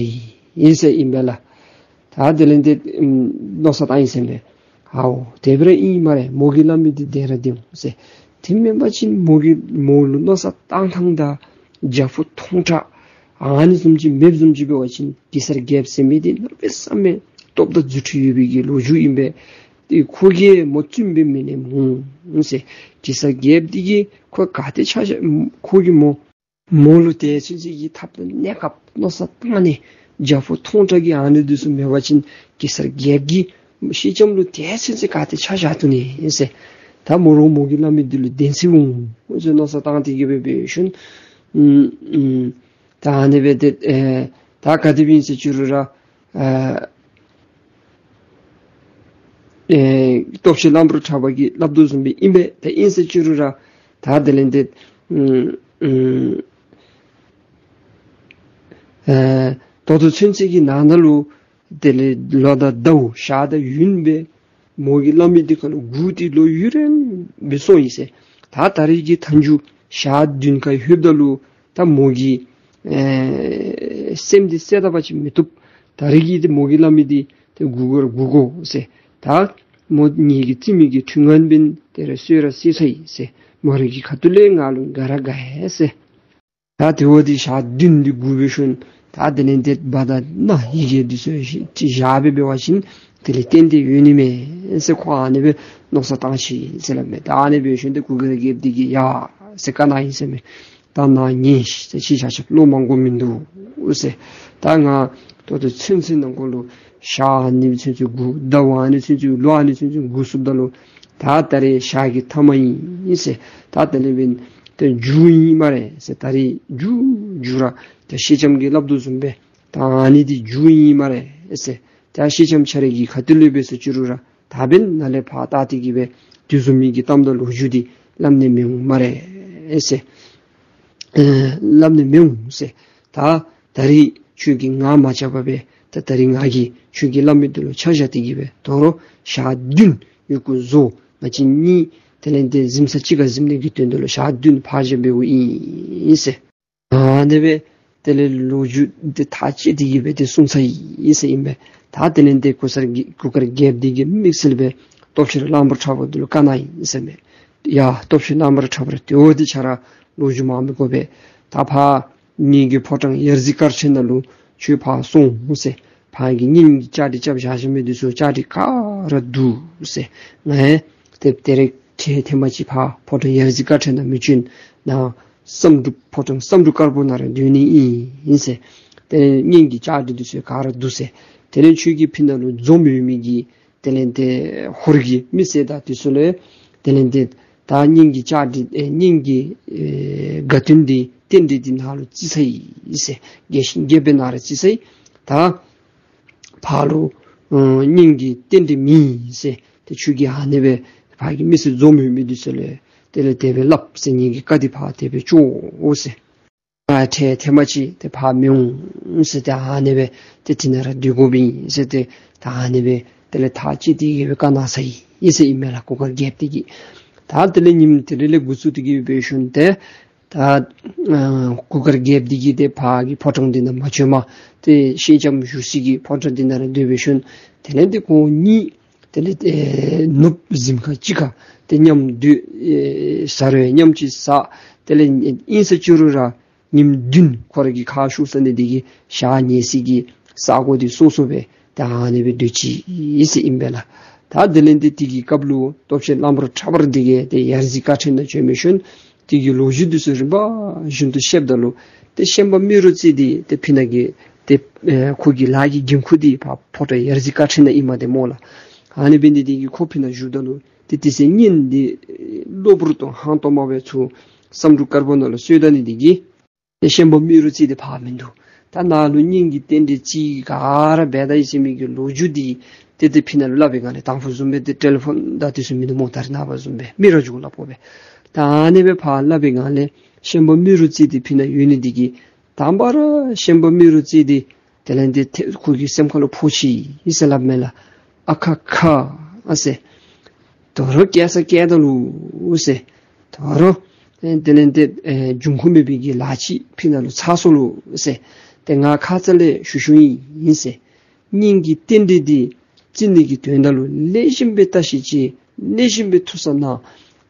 ཡི་ཟེར་ཨིན་པས་ལགས། ད་དེ་ལས་ཏེ་ཨམ་མནོ་བསམ་བཏང་ཡི་ཟེར་མས། ཧའོ་དེ་སྦེ་ར་ཨིན་སྨ་རེ། མོ་གིས་སླབ་མི་འདི་བདེན་ར་བདེན་འོང་ཟེར། དེ་མེན་པ་ཅིན་མོ་གིས་མོ་ལུ་མནོ་བསམ་བཏང་ཐངས་དང་རྒྱ་སྦོམ་ཐོང་དྲགས་ཨ་ནི་བཟུམ་ཅིག་མེདཔ་བཟུམ་ཅིག་འབད་བ་ཅིན་གེ་སར་རྒྱལཔོ་ཟེར་མི་འདི་གནམ་མེད་ས་མེད་སྟོབས་དང་རྫུ་འཕྲུལ་ཡོད་པའི་གི་ལོ་རྒྱུས་ཨིན་པས། ཏེ་ཁོ་གིས་མོ་བཙུན་སྦེ་མི་ལེན་འོང་ཟེར། གེ་སར་རྒྱལཔོ་འདི་གིས་ཁོ་ག་ཏེ་ཆ་བཞག་ཁོ་གིས་མོ་མོ་ལུ་དེ་ཚུན་ཚོད་ཀྱི་ཐབས་དང་གནས་སྐབས་མནོ་བསམ་བཏང་ནི་རྒྱ་སྦོམ་ཐོང་དྲགས་ཀྱི་ཨ་ནི་འདི་ཚུ་མེད་པ་ཅིན་གེ་སར་རྒྱལཔོ་གིས་ཤེས་ལྕམ་ལུ་དེ་ཚུན་ཚོད་ག་ཏེ་ཆ་བཞག་དོ་ནི་ཨིན་ཟེར། ད་མོ་རོགས་མོ་གིས་སླབ་མི་འདི་ལུ་བདེན་ཟེར་འོང་ཟེར་མནོ་བསམ་བཏང་སྟེ་གི་སྦེ་འབད་ཞིནམ་ཨུམ་ཨུམ་ད་ཨ་ནི་སྦེ་ཏེ་ཨེ་ད་ག་དེ་སྦེ་ཨིན་ཟེར་ཅི་རུང་ར་ཨ་ཨེ་སྟོབས་ཆེན་གླང་པོ་ཁྲ་བ་གིས་སླབ་དོ་བཟུམ་སྦེ་ཨིན་པས། ད་ཨིན་ཟེར་ཅི་རུང་ར་ད་དེ་ལས་ཏེ་ཨུམ་ཨུམ་ཨེ་ད་ལྟོ་ཚུན་ཚོད་ཀྱི་ནང་ན་ལུ་དེ་ལས་ལོ་དང་ཟླཝ་ཞག་དང་ཡུན་སྦེ་མོ་གིས་སླབ་མི་འདི་ཁ་ལུ་སྒུག་སྟེ་ལོ་ཡུན་རིང་སྦེ་སོང་ཡི་ཟེར། ད་ད་རེས་ཀྱི་མཐའ་མཇུག་ཞག་བདུན་ཁར་ལྷོདཔ་ད་ལུ་ད་མོ་གི་ཨེ་སེམས་འདི་གསལ་དག་པ་ཅིག་མི་བཏུབ། ད་རེས་ཀྱི་འདི་མོ་གིས་སླབ་མི་འདི་ཏེ་སྒུག་དགོ་ར་སྒུག་དགོ་ཟེར། ད་མོ་ངེ་གི་བཙུན་མོ་གི་ཁྲི་ངན་འབདན་དེ་ར་གསོལ་ར་གསོལ་ཚར་ཡི་ཟེར། མོ་རའི་གི་ཁ་ཐུག་ལས་ང་ལུ་དགའ་ར་དགའ་ཡི་ཟེར། ད་དེ་འབདཝ་ད་ཞག་བདུན་འདི་སྒུག་འབད་ཞིནམ་ད་དེ་ལས་ཏེ་བ་དང་ན་ཡི་གེ་འདི་ཚུ་ཅིག་བཞག་སྦེ་འབད་བ་ཅིན་དེ་ལས་ཏན་ཏན་ཡོད་ནི་མས་ཟེར་ཁོ་ཨ་ནི་སྦེ་མནོ་བསམ་བཏང་ཅི་ཟེར་སླབ་མས། ད་ཨ་ནི་འབད་ཞིནམ་ཏེ་གུར་དཀར་རྒྱལཔོ་འདི་གིས་ཡ་ཟེར་བཀའ་གནང་ཡི་ཟེར་མས། ད་ནཱ་ཉན་ཤིག་ཟེར། ཁྱེད་ཆ་ཁྱབ་བློ་མ་འགྱོ་མིན་འདུག་ཟེར། ད་ང་ད་ལྟོ་ཚུན་ཚོད་ནང་འཁོད་ལུ་ཞག་ཨ་ནི་ཚུན་ཚོད་སྒུག། ཟླཝ་ཨ་ནི་ཚུན་ཚོད་ལོ་ཨ་ནི་ཚུན་ཚོད་སྒུག་ཚུགསཔ་ད་ལུ་ད་ད་རེས་ཞག་གི་ཐ་མ་ཨིན་ཟེར། ད་དེ་ལས་འབདན་ཏེ་མཇུག་ཨིན་སྨ་རེ་ཟེར། ད་རེས་མཇུག་མཇུག་ར་ད་ཤེས་ལྕམ་གྱིས་སླབ་དོ་བཟུམ་སྦེ་ད་ཨ་ནི་འདི་མཇུག་ཨིན་སྨ་རེ་ཟེར། ད་ཤེས་ལྕམ་ཁྱེད་རའི་གི་ཁ་ཐུག་ལས་འབད་ཟེར་ཅི་རུང་ར་ད་འབདན་ནཱ་ལས་ཕར་ད་དེ་གི་སྦེ་དེ་བཟུམ་མའི་གི་གཏམ་དང་ལོ་རྒྱུས་འདི་སླབ་ནི་མི་འོང་སྨ་རེ་ཟེར། ཨེ་སླབ་ནི་མི་འོང་ཟེར། ད་ད་རེས་ཁྱོད་ཀྱིས་ང་མ་བཅག་པར་སྦེ་ད་ད་རེས་ང་གིས་ཁྱོད་ཀྱིས་སླབ་མི་འདི་ལུ་ཆ་བཞག་སྟེ་གི་སྦེ་དོ་རུང་ཞག་བདུན་ཡི་གུ་བཟོ། ང་བཅས་གཉིས་དེ་ལས་ཏེ་གཟིམ་ས་གཅིག་ཁར་གཟིམ་ནི་གི་དོན་དུ་ལུ་ཞག་བདུན་ཕར་བཞག་འབདཝ་ཨིན་ཟེར། ཨ་ནི་སྦེ་དེ་ལས་ལོ་རྒྱུས་འདི་ཐག་བཅད་དེ་གི་སྦེ་ཏེ་གསུངས་ཚར་ཡི་ཟེར་ཨིན་པས། ད་དེ་ལས་ཏེ་གུར་དཀར་རྒྱལ་གུར་དཀར་རྒྱལཔོ་འདི་གིས་དམིགས་བསལ་སྦེ་སྟོབས་ཆེན་གླང་པོ་ཁྲ་བོ་འདི་ལུ་བཀའ་གནང་ཡི་ཟེར་མས། ཡ་སྟོབས་ཆེན་གླང་པོ་ཁྲ་བོ་ར་དེ་འབདཝ་ད་ཁྱོད་ར་ལོ་རྒྱུས་མང་མི་དགོ་པས། ད་ཕར་ངེ་གི་ཕོ་བྲང་ཡ་རྩེ་དཀར་ཕྲན་ནང་ལུ་ཁྱོད་ཕར་སོང་ཟེར། ཕར་གྱི་གཉེན་གྱི་བཅའ་སྒྲིག་རྐྱབ་བཞག་བཞག་མི་འདི་ཚུ་བཅའ་སྒྲིག་ག་ར་བསྡུ་ཟེར། ང་ཡང་ཏེ་ད་རེས་ཁྱོད་ཐེངས་མ་ཅིག་ཕར་ཕོ་བྲང་ཡ་རྩེ་དཀར་ཕྲན་ནང་མི་བྱོན། ནཱ་བསམ་འགྲུབ་ཕོ་བྲང་བསམ་འགྲུབ་དཀར་པོ་ནང་ར་སྡོད་ནི་ཨིན་ཟེར། ཏེ་གཉེན་གྱི་བཅའ་སྒྲིག་འདི་ཚུ་ག་ར་བསྡུ་ཟེར། དེ་ལས་ཁྱོད་ཀྱི་ཕི་ནང་ལུ་འཛོམས་ཡོད་མི་གི་དེ་ལས་ཏེ་ཧོར་གྱི་མི་སེར་དང་འདི་ཚུ་ལུ་དེ་ལས་ཏེ་ད་གཉེན་གྱི་བཅའ་སྒྲིག་ཨེ་གཉེན་གྱི་ཨེ་དགའ་སྟོན་འདི་རྟེན་འབྲེལ་འདི་ནཱ་ལུ་རྩིས་ཚར་ཡི་ཟེར། རྒྱལ་ཆེན་རྒྱལཔོ་ནཱ་ར་རྩིས་ཚར་ཡི། ད་ཕར་ལུ་ཨ་གཉེན་གྱི་རྟེན་འབྲེལ་མེད་ཟེར། ཏེ་ཁྱོད་ཀྱིས་ཨ་ནི་སྦེ་ཕར་གྱི་མི་སེར་འཛོམས་ཡོད་མི་འདི་ཚུ་ལུ་དེ་ལས་དེ་སྦེ་སླབ་ཟེར། ངེ་གི་བཀའ་འདི་ཕར་དེ་སྦེ་བཅོ་འོང་ཟེར། ང་ཐེངས་ཐེངས་མ་ཅིག་ཏེ་ཕར་མི་འོང་ཟེར། ཏེ་ཨ་ནི་སྦེ་ཏེ་དེ་ནང་ར་སྡོད་དགོཔ་ཨིན་ཟེར། ཏེ་ད་ཨ་ནི་སྦེ་དེ་ལས་ཐག་བཅད་དེ་གི་སྦེ་བཀའ་གནང་ཚར་ཡི་ཟེར་ཨིན་མས་ལགས། གུར་དཀར་རྒྱལཔོ་འདི་གིས། ད་དེ་ལས་ཉིནམ་དེ་རེ་ལས་འགོ་བཙུགས་ཏེ་གི་སྦེ་ཞིནམ་ཏེ་ད་ཨ་གུར་དཀར་རྒྱལཔོ་འདི་གིས་ཏེ་ཕར་གྱི་ཕོ་བྲང་འདི་ནང་མ་བྱོནམ་ཏེ་ཤེས་ལྕམ་བཞུགས་སའི་གི་ཕོ་བྲང་འདི་ནང་ར་སྡོད་སྦེ་ཞིནམ་དེ་ལས་ཏེ་ཁོང་གཉིས་དེ་ལས་ཏེ་ནུབ་གཟིམ་ཁང་གཅིག་ཁར་ཏེ་མཉམ་སྡོད་ཨེ་ཟ་རུང་མཉམ་གཅིག་ཟ། དེ་ལས་ཨིན་ཟེར་ཅི་རུང་ར་ཉིནམ་བདུན་ཁོ་ར་གི་ཁ་ཤུགས་ས་ནི་འདི་གིས་ཞག་ཉལ་སའི་གི་ས་གོ་འདི་སོ་སོ་སྦེ་ད་ཨ་ནི་སྦེ་སྡོད་ཅི་ཟེར་ཨིན་པས་ལགས། ད་དེ་ལས་ཏེ་དེ་གི་སྐབས་ལུ་སྟོབས་ཆེན་གླང་པོ་ཁྲ་བོ་འདི་གིས་ཏེ་ཡ་རྩེ་དཀར་ཕྲན་ནང་བྱོན་མི་ཤུལ་དེ་གི་ལོ་རྒྱུས་འདི་ཚུ་རིམ་པ་བཞིན་དུ་བཤདཔ་ད་ལུ་ཏེ་ཤན་པ་རྨེ་རུ་རྩེ་འདི་ཏེ་ཕི་ནང་གི་ཏེ་ཨེ་ཁོ་གི་ལཱ་གི་འགན་ཁུར་འདི་ཕར་ཕོ་བྲང་ཡ་རྩེ་དཀར་ཕྲན་ནང་ཨིན་མས་ཏེ་སྨོ་ལགས། ཨ་ནི་འབད་ནི་འདི་གིས་ཁོ་ཕི་ནང་བཞུགསཔ་ད་ལུ་ཏེ་དེ་ཚེ་གཉེན་འདི་གློ་བུར་དུ་ཧང་སྟོང་མ་སྦེ་ཚུར་བསམ་འགྲུབ་དཀར་པོ་ནང་ལུ་སོང་ད་ནི་འདི་གིས་ ཏེ་ཤན་པ་རྨེ་རུ་རྩེ་འདི་ཕར་མིན་འདུག། ད་ནཱ་ལུ་སྙིང་གི་རྟེན་འབྲེལ་ཅིག་ག་ར་འབད་ད་ཡི་ཟེར་མི་གི་ལོ་རྒྱུས་འདི་ཏེ་ཏེ་ཕི་ནཱ་ལུ་སླབ་པའི་སྒང་ལས་དང་ཕུ་བཟུམ་སྦེ་ཏེ་ཊེ་ལི་ཕོན་དང་འདི་ཚུ་མིན་འདུག་སྨོ། ད་རེས་ནངས་པ་བཟུམ་སྦེ་མི་ར་འགྱོ་སླབ་དགོ་པས། ད་ཨ་ནི་སྦེ་ཕར་སླབ་པའི་སྒང་ལས་ཤན་པ་རྨེ་རུ་རྩེ་འདི་ཕི་ནཱ་ཡོད་ནི་འདི་གིས་དང་པ་ར་ཤན་པ་རྨེ་རུ་རྩེ་འདི་དེ་ལས་ཏེ་ཐེ་ཁོ་གི་སེམས་ཁ་ལུ་ཕོག་ཅི་ཨིན་ཟེར་སླབ་མས་ལགས། ཨ་ཁ་ཁ་ཨ་ཟེར། དོ་རུང་སྐྱེ་ས་སྐྱེ་ད་ལུ་ཟེར། དོ་རུང་ཨེ་དེ་ལས་ཏེ་ཨེ་འབྱུང་ཁུངས་མེད་པའི་གི་ལཱ་ཅིག་ཕི་ནཱ་ལུ་ཚར་སོ་ལོ་ཟེར། ཏེ་ང་ཁ་ཙ་ལས་ཞུ་ཞུཝ་ཨིན་ཟེར། སྙིང་གི་རྟེན་འབྲེལ་འདི་བརྩི་ནི་གི་དོན་དག་ལུ་ལེགས་ཤོམ་སྦེ་བརྟག་ཞིབ་ཅིག་ལེགས་ཤོམ་སྦེ་ཐུགས་བསམ་གནང་།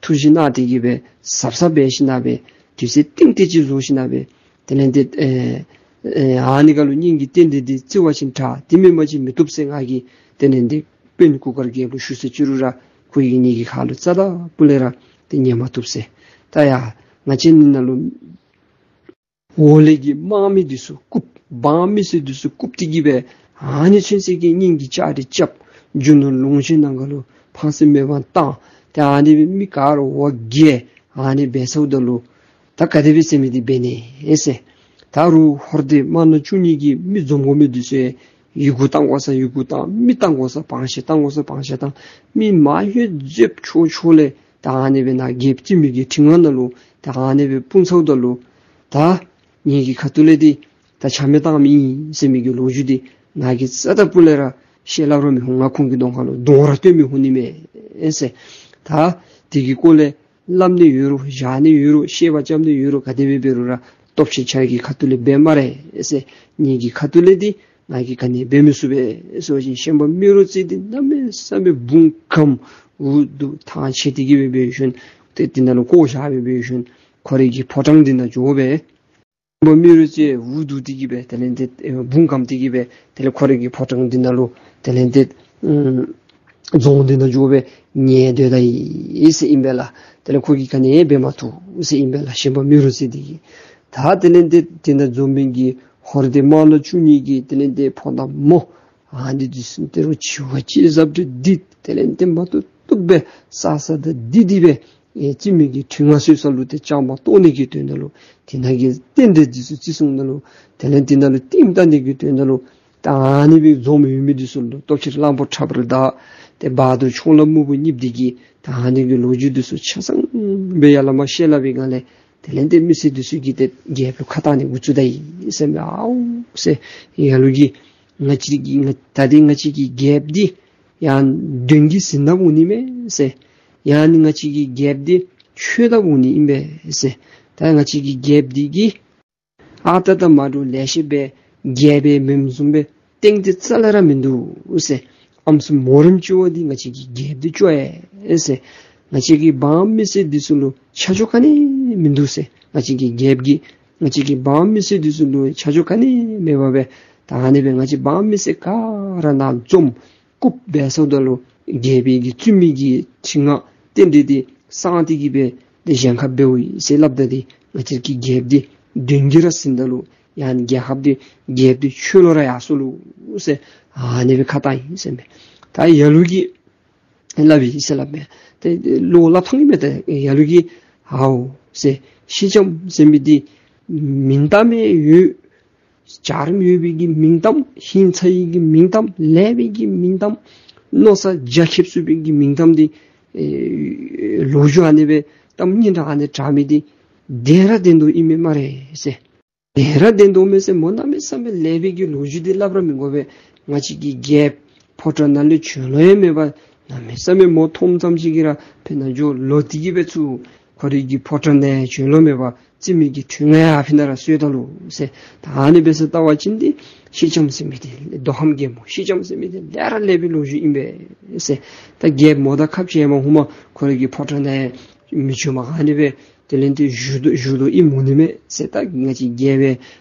ཐུགས་བཞེད་གནང་སྟེ་གི་སྦེ་ཟབ་ཟབ་འབད་ཞིན་ན་སྦེ་དུས་ཚོད་ཏིང་ཏིང་ཅིག་བཟོ་ཞིན་ན་སྦེ་དེ་ལས་ཏེ་ཨེ་ཨེ་ཨ་ནི་ཁ་ལུ་སྙིང་གི་རྟེན་འབྲེལ་འདི་བརྩི་བ་ཅིན་དྲག། དེ་མེན་པ་ཅིན་མི་བཏུབ་ཟེར་ང་གིས་དེ་ལས་ཏེ་དཔོན་གུར་དཀར་རྒྱལཔོ་ལུ་ཞུ་ཟེར་ཅི་རུང་ར་ཁོ་གིས་ངེ་གི་ཁ་ལུ་རྩ་དང་སྤུ་ལས་ར་ཏེ་ཉན་མ་བཏུབ་ཟེར། ད་ཡ་ང་བཅས་ནི་ནང་ལུ་འོག་ལས་ཀྱི་དམག་མི་འདི་ཚུ་བཀུག། འབངས་མི་སེར་འདི་ཚུ་བཀུག་སྟེ་གི་སྦེ་ཨ་ནི་ཚུན་ཚོད་ཀྱི་སྙིང་གི་ལྕགས་རི་རྐྱབ། རྒྱུ་ནོར་ལོངས་སྤྱོད་ནང་ཁ་ལུ་ཕངས་སེམས་མེད་པར་བཏང་། ཏེ་ཨ་ནི་སྦེ་མི་ག་ར་འོ་བརྒྱལ་ཨ་ནི་འབད་སོངམ་ད་ལུ་ད་ག་དེ་སྦེ་ཟེར་མི་འདི་འབད་ནི་ཨིན་ཟེར། ད་རུང་ཧོར་སྡེ་དམར་ནག་བཅུ་གཉིས་ཀྱི་མི་འཛོམས་དགོ་མི་འདི་ཚུ་ཡི་གུ་བཏང་དགོ་ས་ཡི་གུ་བཏང་། མི་བཏང་དགོ་ས་བང་ཆེན་བཏང་དགོ་ས་བང་ཆེན་བཏང་། མི་མ་ཡོད་འཛོལ་ཆོག་ཆོག་ལས་ད་ཨ་ནི་སྦེ་ནཱ་རྒྱལཔོ་བརྩི་མི་གི་ཁྲི་མངའ་ནང་ལུ་ད་ཨ་ནི་སྦེ་སྤུངས་སོངམ་ད་ལུ་ད་ངེ་གི་ཁ་ཐུག་ལས་འདི་ད་ཆ་མེད་བཏང་མི་ཨིན་ཟེར་མི་གི་ལོ་རྒྱུས་འདི་ང་གིས་རྩ་དང་སྤུ་ལས་ར་བཤད་སླབ་ར་མི་འོང་། ང་ཁོང་གི་གདོང་ཁ་ལུ་གདོང་ར་སྟོན་མི་འོང་ནི་མས་ཟེར། ད་དེ་གི་སྐོར་ལས་སླབ་ནི་ཡོད་རུང་བཞག་ནི་ཡོད་རུང་བཤད་པ་རྐྱབ་ནི་ཡོད་རུང་ག་དེ་སྦེ་འབད་རུང་ར་སྟོབས་ཆེན་ཁྱོད་ཀྱི་ཁ་ཐུག་ལས་འབད་སྨ་རེ་ཟེར། ངེ་གི་ཁ་ཐུག་ལས་འདི་ང་གིས་ག་ནི་འབད་མི་ཚུགས་པས་ཟེར་བ་ཅིན་ཤན་པ་རྨེ་རུ་རྩེ་འདི་གནམ་མེད་ས་མེད་བུང་གམ་འུ་སྡུག་ཐང་ཆད་དེ་གི་སྦེ་འབད་ཞིནམ་ཏེ་དེ་ནང་ལུ་བཀོ་བཞག་སྦེ་འབད་ཞིནམ་ཁོ་རའི་གི་ཕོ་བྲང་འདི་ནང་འགྱོ་སྦེ་ཤན་པ་རྨེ་རུ་རྩེ་འུ་སྡུག་སྟེ་གི་སྦེ་དེ་ལས་ཏེ་ཨེ་བུང་གམ་སྟེ་གི་སྦེ་དེ་ལས་ཁོ་རའི་གི་ཕོ་བྲང་འདི་ནང་ལུ་དེ་ལས་ཏེ་ཨམ་རྫོང་འདི་ནང་འགྱོ་སྦེ་ཉལ་སྡོད་ད་ཡི་ཟེར་ཨིན་པས་ལགས། དེ་ལས་ཁོ་གིས་ག་ནི་འབད་མ་བཏུབ་ཟེར་ཨིན་པས་ལགས། ཤན་པ་རྨེ་རུ་རྩེ་འདི་གིས། ད་དེ་ལས་ཏེ་དེ་ནང་འཛོམས་མི་གི་ཧོར་སྡེ་དམར་ནག་བཅུ་གཉིས་ཀྱི་དེ་ལས་ཏེ་ཕོ་དང་མོ་ཨ་ནི་འདི་ཚུ་དེ་རུ་འཆི་བ་ཅིག་ཟབ་འདྲེ་འདི་དེ་ལས་ཏེ་མ་བཏུབ་བཏུབ་སྦེ་ས་ས་ད་འདི་འདི་སྦེ་ཨེ་བརྩི་མི་གི་ཁྲི་མངའ་གསོལ་ས་ལུ་ཏེ་བཅའ་མར་གཏོགས་ནི་གི་དོན་དག་ལུ་དེ་ནང་གི་རྟེན་འབྲེལ་འདི་ཚུ་བརྩི་སོངམ་ད་ལུ་དེ་ལས་དེ་ནང་ལུ་རྟིང་བཏང་ནི་གི་དོན་དག་ལུ་ད་ཨ་ནི་སྦེ་འཛོམས་ཡོད་མི་འདི་ཚུ་ལུ་སྟོབས་ཆེན་གླང་པོ་ཁྲ་འབར་དང་ཏེ་བ་དུར་ཆོ་ལ་སྨུག་པོ་གཉིས་འདི་གིས་ད་ཨ་ནི་གི་ལོ་རྒྱུས་འདི་ཚུ་ཆ་ཚང་སྦེ་ཡར་ལས་མར་བཤད་སླབ་པའི་སྒང་ལས་དེ་ལས་ཏེ་མི་སེར་འདི་ཚུ་གིས་ཏེ་རྒྱལཔོ་ལུ་ཁ་གཏང་ནི་འགོ་བཙུགས་ད་ཡི་ཟེར་མས། ཨའུ་ཟེར་ཡ་ལུ་གིས་ང་བཅས་ཀྱི་ང་ད་འདི་ང་བཅས་ཀྱི་རྒྱལཔོ་འདི་ཡང་གདོན་གྱིས་ཟིན་ད་འོང་ནི་མས་ཟེར། ཡང་ནི་ང་བཅས་ཀྱི་རྒྱལཔོ་འདི་ཆོས་ད་འོང་ནི་ཨིན་པས་ཟེར། ད་ང་བཅས་ཀྱི་རྒྱལཔོ་འདི་གིས་ཨ་རྟག་དང་མ་འདྲཝ་ལེ་ཤ་སྦེ་རྒྱལཔོ་མེནམ་བཟུམ་སྦེ་སྟེང་འདི་རྩ་ལས་ར་མིན་འདུག་ཟེར། ཨམ་སྲུ་མོ་རེངམ་ཅིག་འབད་དེ་ང་བཅས་ཀྱི་རྒྱལཔོ་འདི་བཅོ་ཡི་ཟེར། ང་བཅས་ཀྱི་འབངས་མི་སེར་འདི་ཚུ་ལུ་ཆ་འཇོག་ག་ནི་མིན་འདུག་ཟེར། ང་བཅས་ཀྱི་རྒྱལཔོ་གིས་ང་བཅས་ཀྱི་འབངས་མི་སེར་འདི་ཚུ་ལུ་ཆ་འཇོག་ག་ནི་མེད་པར་སྦེ་ད་ཨ་ནི་སྦེ་ང་བཅས་འབངས་མི་སེར་ག་ར་ནཱ་འཛོམས་བཀུག་འབད་སོངམ་ད་ལུ་རྒྱལཔོ་གིས་བརྩི་མི་གི་ཁྲི་མངའ་རྟེན་འབྲེལ་འདི་སངས་ཏེ་གི་སྦེ་ཏེ་གཞན་ཁར་འབདཝ་ཨིན་ཟེར་སླབ་ད་འདི་ང་བཅས་ཀྱི་རྒྱལཔོ་འདི་གདོན་གྱིས་ར་ཟིན་ད་ལུ་ཡང་རྒྱལ་ཁབ་འདི་རྒྱལཔོ་འདི་ཆོས་ལུ་ར་ཡར་སོ་ལོ་ཟེར་ཨ་ནི་སྦེ་ཁ་གཏང་ཡི་ཟེར་མས། ད་ཡ་ལུ་གིས་སླབ་ཡི་ཟེར་སླབ་མས། ཏེ་ལོག་སླབ་ཐངས་ཨིན་མས། ཏེ་ཡ་ལུ་གིས་ཧའོ་ཟེར་སེང་ལྕམ་ཟེར་མི་འདི་མིང་གཏམ་ཡང་ཡོད། འཇའ་རིསམོ་ཡོད་པའི་གི་མིང་གཏམ་ཧིང་ཚ་ཡི་གི་མིང་གཏམ་ལེགས་པའི་གི་མིང་གཏམ་མནོ་བསམ་རྒྱ་ཁྱབ་ཚུགས་པའི་གི་མིང་གཏམ་འདི་ཨེ་ལོ་རྒྱུས་ཨ་ནི་སྦེ་གཏམ་སྙན་གྲགས་ཨ་ནི་དྲག་མི་འདི་བདེན་ར་བདེན་དོ་ཨིན་མས་སྨ་རེ་ཟེར། བདེན་ར་བདེན་དོ་མས་ཟེར། མོ་གནམ་མེད་ས་མེད་ལེགས་པའི་གི་ལོ་རྒྱུས་འདི་སླབ་ར་མི་དགོ་པས། ང་བཅས་ཀྱི་རྒྱལཔོ་ཕོ་བྲང་ནང་ལས་བྱོན་ལོང་ཡང་མེད་པར་གནམ་མེད་ས་མེད་མོ་མཐོངམ་ཙམ་ཅིག་གིས་ར་ཕར་ནང་འགྱོ་ལོག་སྟེ་གི་སྦེ་ཚུར་ཁོ་རའི་གི་ཕོ་བྲང་ནང་བྱོན་ལོང་མེད་པར་བརྩི་མི་གི་ཁྲི་མངའ་ཡང་ཕར་ནང་ར་གསོལ་ད་ལོ་ཟེར། ད་ཨ་ནི་སྦེ་ཟེར་བལྟ་བ་ཅིན་འདི་སེང་ལྕམ་ཟེར་མི་འདི་མདོ་ཁམས་རྒྱལ་མོ་སེང་ལྕམ་ཟེར་མི་འདི་ལེགས་ར་ལེགས་པའི་ལོ་རྒྱུས་ཨིན་པས་ཟེར། ད་རྒྱལཔོ་མོ་དང་ཁ་འཕྱལ་མ་ཧུ་མ་ཁོ་རའི་གི་ཕོ་བྲང་ནང་མི་བྱོནམ་ཨ་ནི་སྦེ་དེ་ལས་ཏེ་བཞུགས་དོ་བཞུགས་དོ་ཨིནམ་འོང་ནི་མས་ཟེར། ད་ང་བཅས་རྒྱལཔོ་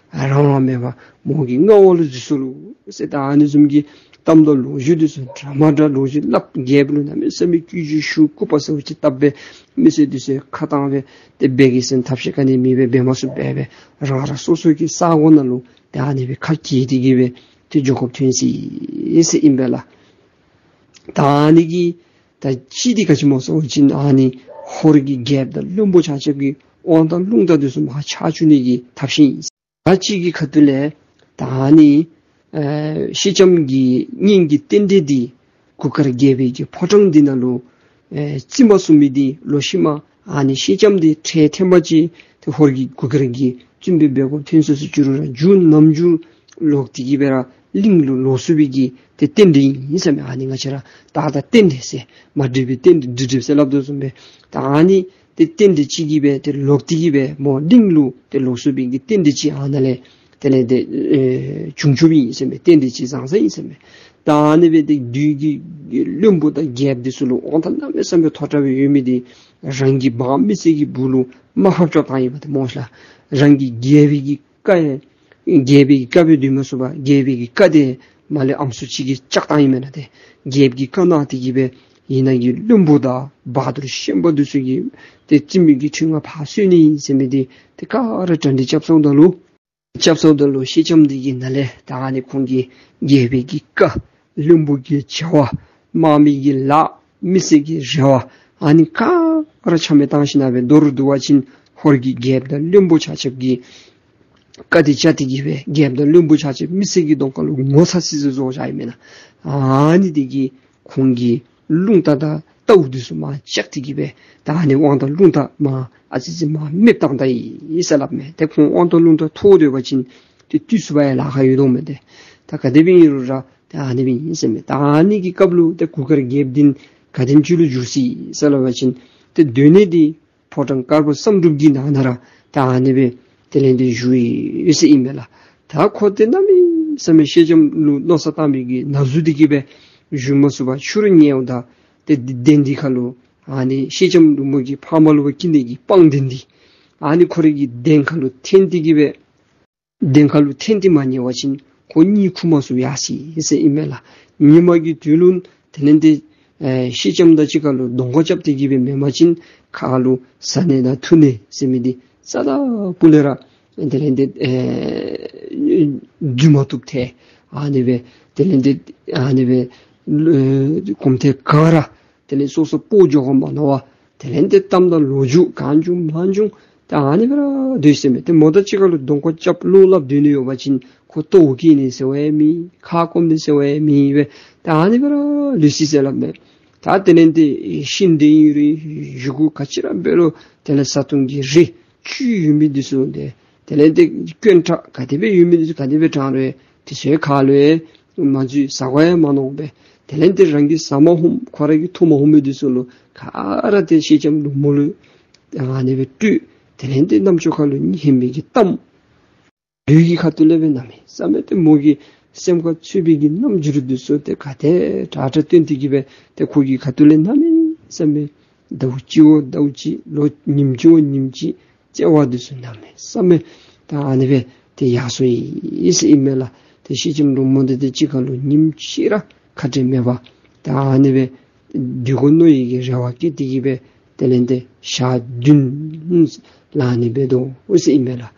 རང་དབང་མེད་པར་མོ་གི་མངའ་འོག་ལུ་འཛུལ་སོ་ལོ་ཟེར། ད་ཨ་ནི་བཟུམ་གྱི་གཏམ་དང་ལོ་རྒྱུས་འདི་ཚུ་འདྲ་མ་འདྲ་ལོ་རྒྱུས་སླབ། རྒྱལཔོ་ལུ་གནམ་མེད་ས་མེད་གུས་བརྩི་ཞུ་སྐུ་པར་ཟེར་བ་ཅིག་བཏབ་སྦེ་མི་སེར་འདི་ཚུ་ཁ་གཏང་སྦེ་ཏེ་འབད་གེ་ཟེར་ཐབས་ཤེས་ག་ནི་མེད་པར་འབད་མ་ཚུགས་པར་སྦེ་རང་རང་སོ་སོ་གི་ས་གོ་ནང་ལུ་ཏེ་ཨ་ནི་སྦེ་ཁ་གྱེས་ཏེ་གི་སྦེ་ཏེ་འགྱོ་དགོཔ་ཐོན་ཅི་ཟེར་ཨིན་པས་ལགས། ད་ཨ་ནི་གི་ད་གཅིག་འདི་ག་ཅི་སྨོ་ཟེར་བ་ཅིན་ཨ་ནི་ཧོར་གྱི་རྒྱལཔོ་དང་བློན་པོ་ཆ་ཁྱབ་ཀྱིས་ དབང་ཐང་རླུང་རྟ་འདི་ཚུ་མར་ཆག་བཅུག་ནི་གི་ཐབས་ཤེས་ཨིན། ད་ཅི་གི་ཁ་ཐུག་ལས་ད་ཨ་ནི་ཨེ་སེང་ལྕམ་གྱི་གཉེན་གྱི་རྟེན་འབྲེལ་འདི་གུར་དཀར་རྒྱལ་པོའི་གི་ཕོ་བྲང་འདི་ནང་ལུ་ཨེ་བརྩི་མ་ཚུགས་མི་འདི་ལོག་ཤུལ་མ་ཨ་ནི་སེང་ལྕམ་འདི་ཁྲལ་འཐེན་པ་ཅིན་ཏེ་ཧོར་གྱི་གུར་དཀར་གྱི་བཙུན་པའི་སྦེ་གོ་ཐོན་སོ་སོ་བཅུག་རུང་ར་མཇུག་ནམ་མཇུག་ལོག་སྟེ་གི་སྦེ་ར་གླིང་ལུ་ལོག་ཚུགས་པའི་གི་ཏེ་རྟེན་འབྲེལ་ཨིན་ཟེར་མས། ཨ་ནི་ང་བཅས་ར་ད་ད་རྟེན་འབྲེལ་ཟེར་མ་འགྲིག་པའི་རྟེན་འབྲེལ་འགྲིག་འགྲིག་ཟེར་སླབ་དོ་བཟུམ་སྦེ་ད་ཨ་ནི་ཏེ་རྟེན་འབྲེལ་ཅིག་གིས་སྦེ་ཏེ་ལོག་སྟེ་གི་སྦེ་མོ་གླིང་ལུ་ཏེ་ལོག་ཚུགས་པའི་གི་རྟེན་འབྲེལ་ཅིག་ཨ་ནཱ་ལས་དེ་ལས་ཏེ་ཨེ་བྱུང་བྱུངམ་ཨིན་ཟེར་མས། རྟེན་འབྲེལ་ཅིག་བཟང་ས་ཨིན་ཟེར་མས། ད་ཨ་ནི་སྦེ་ཏེ་བདུད་ཀྱི་བློན་པོ་དང་རྒྱལཔོ་འདི་ཚུ་ལུ་དབང་ཐང་གནམ་མེད་ས་མེད་མཐོ་དྲགས་སྦེ་ཡོད་མི་འདི་རང་གི་འབངས་མི་སེར་གྱི་སྦུག་ལུ་དམའ་ཕབ་རྐྱབ་བཏང་ཡི་པ་ཏེ་སྨོ་ཤ་ལགས། རང་གི་རྒྱལ་པོའི་གི་བཀའ་ཡང་རྒྱལ་པོའི་གི་བཀའ་སྦེ་སྡོད་མ་ཚུགས་པར་རྒྱལ་པོའི་གི་བཀའ་དེ་མར་ལས་ཨམ་སྲུ་ཅིག་གིས་བཅག་བཏང་ཡི་མེན་ན་ཏེ། རྒྱལཔོ་གི་བཀའ་གནང་སྟེ་གི་སྦེ་ཨ་ནཱ་གི་བློན་པོ་དང་བ་ཐུར་ཤན་པ་འདི་ཚུ་གིས་ཏེ་བཙུན་མོའི་གི་ཁྲི་མངའ་ཕར་སོན་ནི་ཨིན་ཟེར་མི་འདི་ཏེ་ག་ར་གྲ་སྒྲིག་རྐྱབ་སོངམ་ད་ལུ་རྐྱབ་སོངམ་ད་ལུ་སེང་ལྕམ་འདི་གིས་ནཱ་ལས་ད་ཨ་ནི་ཁོང་གི་རྒྱལ་པོའི་གི་བཀའ་བློན་པོ་གི་བྱ་བ་དམག་མི་གི་ལཱ་མི་སེར་གྱི་རེ་བ་ཨ་ནི་ག་ར་ཆ་མེད་བཏང་ཞིན་ན་སྦེ་མདོར་བསྡུ་བ་ཅིན་ཧོར་གྱི་རྒྱལཔོ་དང་བློན་པོ་ཆ་ཁྱབ་ཀྱི་བཀའ་དེ་བཅག་སྟེ་གི་སྦེ་རྒྱལཔོ་དང་བློན་པོ་ཆ་ཁྱབ་མི་སེར་གྱི་གདོང་ཁ་ལུ་ངོ་ཚ་སི་སི་བཟོ་བཞག་ཡི་མེན་ན། ཨ་ནི་དེ་གིས་ཁོང་གི་རླུང་རྟ་དང་རྟའུ་འདི་ཚུ་མར་བཅག་སྟེ་གི་སྦེ་ད་ཨ་ནི་དབང་ཐང་རླུང་རྟ་མར་ཨ་ཙི་ཙི་མར་མེདཔ་བཏང་ད་ཡི་ཟེར་སླབ་མས། ཏེ་ཁོང་དབང་ཐང་རླུང་རྟ་མཐོ་སྡོད་པ་ཅིན་ཏེ་བཏུལ་ཚུགས་པར་ཡང་ལཱ་ཁག་ཡོད་དོ་མས་ཏེ། ད་ག་དེ་སྦེ་ཨིན་རུང་ར་ཏེ་ཨ་ནི་སྦེ་ཨིན་ཟེར་མས། ད་ཨ་ནི་གི་སྐབས་ལུ་ཏེ་གུར་དཀར་རྒྱལཔོ་འདི་ག་དེམ་ཅིག་ལུ་འགྱུར་སོ་ཡི་ཟེར་སླབ་པ་ཅིན་ཏེ་སྡོད་གནས་འདི་ཕོ་བྲང་དཀར་པོ་བསམ་གྲུབ་ཀྱི་ནང་ན་ར་ད་ཨ་ནི་སྦེ་དེ་ལས་ཏེ་བཞུགས་ཡོད་ཟེར་ཨིན་མས་ལགས། ད་ཁོ་ཏེ་གནམ་མེད་ས་མེད་སེང་ལྕམ་ལུ་མནོ་བསམ་བཏང་མི་གི་ན་ཟུག་འདི་གིས་སྦེ་བཞུགས་མ་ཚུགས་པར་ཕྱི་རུ་ཉལཝ་ད་ཏེ་གདན་འདི་ཁ་ལུ་ཨ་ནི་སེང་ལྕམ་འབྲུག་མོ་གི་ཕ་མ་ལུ་བ་ཀི་ནི་གི་པང་གདན་འདི་ཨ་ནི་ཁོ་རའི་གི་གདན་ཁ་ལུ་འཐེན་ཏེ་གི་སྦེ་གདན་ཁ་ལུ་འཐེན་ཏེ་མ་ཉལ་བ་ཅིན་ཁོ་གཉིད་ཁུག་མ་ཚུགས་ཡར་སོ་ཡི་ཟེར་ཨིན་མས་ལགས། ཉིན་མ་གི་དུས་ལུ་དེ་ལས་ཏེ་ཨེ་སེང་ལྕམ་དང་གཅིག་ཁར་ལུ་གདོང་ཁ་རྐྱབ་སྟེ་གི་སྦེ་མེན་པ་ཅིན་ཁ་ལུ་བཟའ་ནི་དང་འཐུང་ནི་ཟེར་མི་འདི་རྩ་དང་སྤུ་ལས་ར་དེ་ལས་ཏེ་ཨེ་འཛོལ་མ་བཏུབ་ཐལ། ཨ་ནི་སྦེ་དེ་ལས་ཏེ་ཨ་ནི་སྦེ་ཨེ་གོམ་ཐེངས་ག་ར་དེ་ལས་སོ་སོ་སྤོ་འགྱོ་དགོ་མ་མནོ་བར་དེ་ལས་ཏེ་གཏམ་དང་ལོ་རྒྱུས་གང་བྱུང་མང་བྱུང་ད་ཨ་ནི་སྦེ་ར་སྡོད་ཟེར་མས། ཏེ་མོ་དང་གཅིག་ཁར་ལུ་གདོང་ཁ་རྐྱབ་བློ་སླབ་སྡོད་ནི་ཡོད་པ་ཅིན་ཁོ་ལྟོཝ་བཀྱེས་ནི་ཟེར་བ་ཡང་མེད། ཁ་སྐོམ་ནི་ཟེར་བ་ཡང་མེད་པས། ད་ཨ་ནི་སྦེ་ར་ལུས་སོ་ཡི་ཟེར་སླབ་མས། ད་དེ་ལས་ཏེ་ཤིང་འདི་ཨིན་རུང་བཞེས་སྒོ་ག་ཅི་ར་འབད་རུང་དེ་ལས་བཟའ་བཏུང་གི་རིགས་བཅུད་ཡོད་མི་འདི་ཚུ་ཏེ་དེ་ལས་ཏེ་དཀོན་དྲགས་ག་དེ་སྦེ་ཡོད་མི་འདི་ཚུ་ག་དེ་སྦེ་དྲངས་རུང་དེ་ཚུ་ཁ་ལུ་ཡང་མ་འཛུལ་ཟ་དགོ་ཡང་མ་མནོ་བས། དེ་ལས་ཏེ་རང་གིས་ཟ་མ་ནུམ་ཁོ་ར་གིས་འཐུང་མ་ནུམ་མི་འདི་ཚུ་ལུ་ག་ར་ཏེ་སེང་ལྕམ་འབྲུག་མོ་ལུ་ཨ་ནི་སྦེ་སྤྲོད། དེ་ལས་ཏེ་རྣམ་ཅོ་ཁ་ལུ་སྙན་པའི་གི་གཏམ་ལུས་ཀྱི་ཁ་ཐུག་ལས་སྦེ་གནམ་མེད་ས་མེད་ཏེ་མོ་གི་སེམས་ཁར་ཚུད་པའི་གི་རྣམ་འགྱུར་འདི་ཚུ་ཏེ་ག་དེ་དྲག་དྲག་སྟོན་ཏེ་གི་སྦེ་ཏེ་ཁོ་གི་ཁ་ཐུག་ལས་གནམ་མེད་ས་མེད་ཟླཝ་གཅིག་བ་ཟླཝ་གཅིག་ལོ་ཉིནམ་གཅིག་བ་ཉིནམ་གཅིག་བརྩེ་བ་འདི་ཚུ་གནམ་མེད་ས་མེད་ད་ཨ་ནི་སྦེ་ཏེ་ཡར་སོ་ཡི་ཟེར་ཨིན་མས་ལགས། ཏེ་སེང་ལྕམ་འབྲུག་མོ་འདི་ཏེ་གཅིག་ཁར་ལུ་ཉིནམ་གཅིག་ར་ཁ་བྲལ་མེད་པར་ད་ཨ་ནི་སྦེ་སྡོད་དགོ་མནོ་ཡི་གི་རེ་བ་བསྐྱེད་དེ་གི་སྦེ་དེ་ལས་ཏེ་ཞག་བདུན་ལ་ཨ་ནི་སྦེ་སྡོད་ཟེར་ཨིན་མས་ལགས།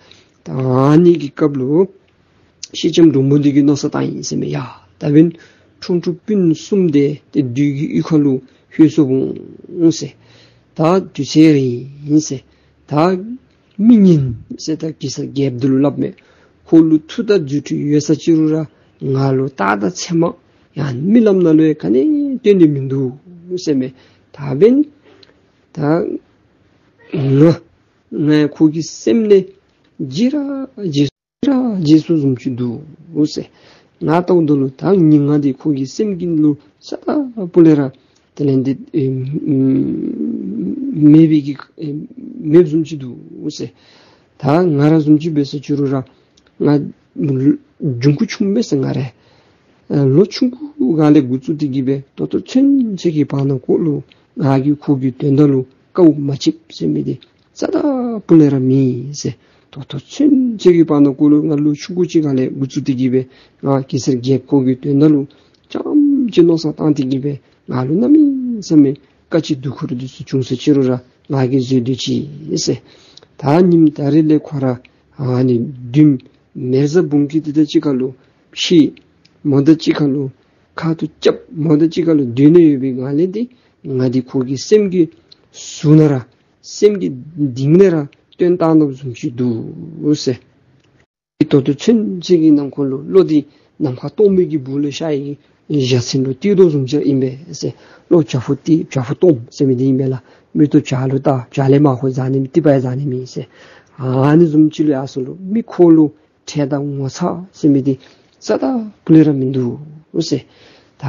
ད་ཨ་ནི་གི་སྐབས་ལུ་སེང་ལྕམ་འབྲུག་མོ་འདི་གིས་མནོ་བསམ་བཏང་ཡི་ཟེར་མས། ཡ་ད་འབདན་ཁྲུང་ཁྲུང་སྤུན་གསུམ་དེ་ཏེ་བདུད་ཀྱི་གཡུས་ཁ་ལུ་ལྷོད་སོ་འོང་ཟེར། ད་དུས་ཚོད་རན་ཟེར། ད་མི་ངན་ཟེར་ད་གེ་སར་རྒྱལཔོ་འདི་ལུ་སླབ་མས། ཁོ་ལུ་མཐུ་དང་རྫུ་འཕྲུལ་ཡོད་ས་ཅིག་རུང་ར་ང་ལུ་རྟགས་དང་མཚན་མ་ཡང་རྨི་ལམ་ནང་ལུ་ཡང་ག་ནི་སྟོན་ནི་མིན་འདུག་ཟེར་མས། ད་འབདན་ད་ང་ང་ཁོ་གི་སེམས་ནང་བརྗེད་ར་བརྗེད་ར་བརྗེད་སོ་བཟུམ་ཅིག་འདུག་ཟེར། ང་ལྟཝ་ད་ལུ་ད་ངེ་གི་ཁོ་གི་སེམས་ཀྱི་ལུ་རྩ་དང་སྤུ་ལས་ར་དེ་ལས་ཏེ་ཨེ་མེད་པའི་གི་ཨེ་མེདཔ་བཟུམ་ཅིག་འདུག་ཟེར། ད་ང་ར་བཟུམ་ཅིག་འབད་ས་ཅིག་རུང་ར་ང་འབྱུང་ཁུངས་ཆུང་མས་ཟེར། ང་ར་ཨེ་ལོ་ཆུང་ཀུ་སྒང་ལས་འགོ་བཙུགས་ཏེ་གི་སྦེ་ད་ལྟོ་ཚུན་ཚོད་ཀྱི་བར་ན་ཁོ་ལུ་ང་གིས་ཁོ་གི་དོན་དག་ལུ་དཀའཝ་མ་སྤྱད་ཟེར་མི་འདི་རྩ་དང་སྤུ་ལས་ར་མེད་ཟེར། ད་ལྟོ་ཚུན་ཚོད་ཀྱི་བར་ན་ཁོ་ལུ་ང་ལོ་ཆུང་ཀུ་ཅིག་སྒང་ལས་འགོ་བཙུགས་ཏེ་གི་སྦེ་ང་གེ་སར་རྒྱལཔོ་ཁོ་གི་དོན་དག་ལུ་རྐྱངམ་ཅིག་མནོ་བསམ་བཏང་སྟེ་གི་སྦེ་ང་ལུ་གནམ་མེད་ས་མེད་དཀའ་སྤྱད་སྡུག་ཁུར་འདི་ཚུ་བྱུང་ས་ཅིག་རུང་ར་ང་གིས་བཟོད་སྡོད་ཅི་ཟེར། ད་ཉིནམ་ད་རིས་ལས་ཁོ་ར་ཨ་ནི་བདུདམོ་མེ་བཟའ་འབུམ་སྐྱིད་འདི་དང་གཅིག་ཁར་ལུ་ཕྱད། མོ་དང་གཅིག་ཁར་ལུ་ཁ་ཐུག་རྐྱབ། མོ་དང་གཅིག་ཁར་ལུ་སྡོད་ནི་ཡོད་པའི་སྒང་ལས་འདི་ང་འདི་ཁོ་གི་སེམས་ཀྱི་ཟུར་ན་ར་སེམས་ཀྱི་གཏིང་ལས་ར་ བཏོན་བཏང་དོ་བཟུམ་ཅིག་འདུག་ཟེར། ད་ལྟོ་ཚུན་ཚོད་ཀྱི་ནང་འཁོད་ལུ་གློ་འདི་ནམ་མཁའ་སྟོང་པའི་གི་སྦུག་ལུ་ཤར་ཡི་གི་འཇའ་ཚོན་ལུ་བལྟ་དོ་བཟུམ་ཅིག་ཨིན་པས་ཟེར། གློ་བྱག་ཕུག་ཏི་བྱག་ཕུག་སྟོངམ་ཟེར་མི་འདི་ཨིན་པས་ལགས། མིག་ཏོ་བྱག་ལུ་བལྟ། བྱག་ལས་མར་ཁོ་འཛག་ནི་མེད། ཏི་པ་ཡང་འཛག་ནི་མེད་ཟེར། ཨ་ནི་བཟུམ་ཅིག་ལུ་ཡར་སོང་ལུ་མི་ཁོ་ལུ་འཕྲལ་དང་ངོ་ཚ་ཟེར་མི་འདི་རྩ་དང་སྤུ་ལས་ར་མིན་འདུག་ཟེར། ད་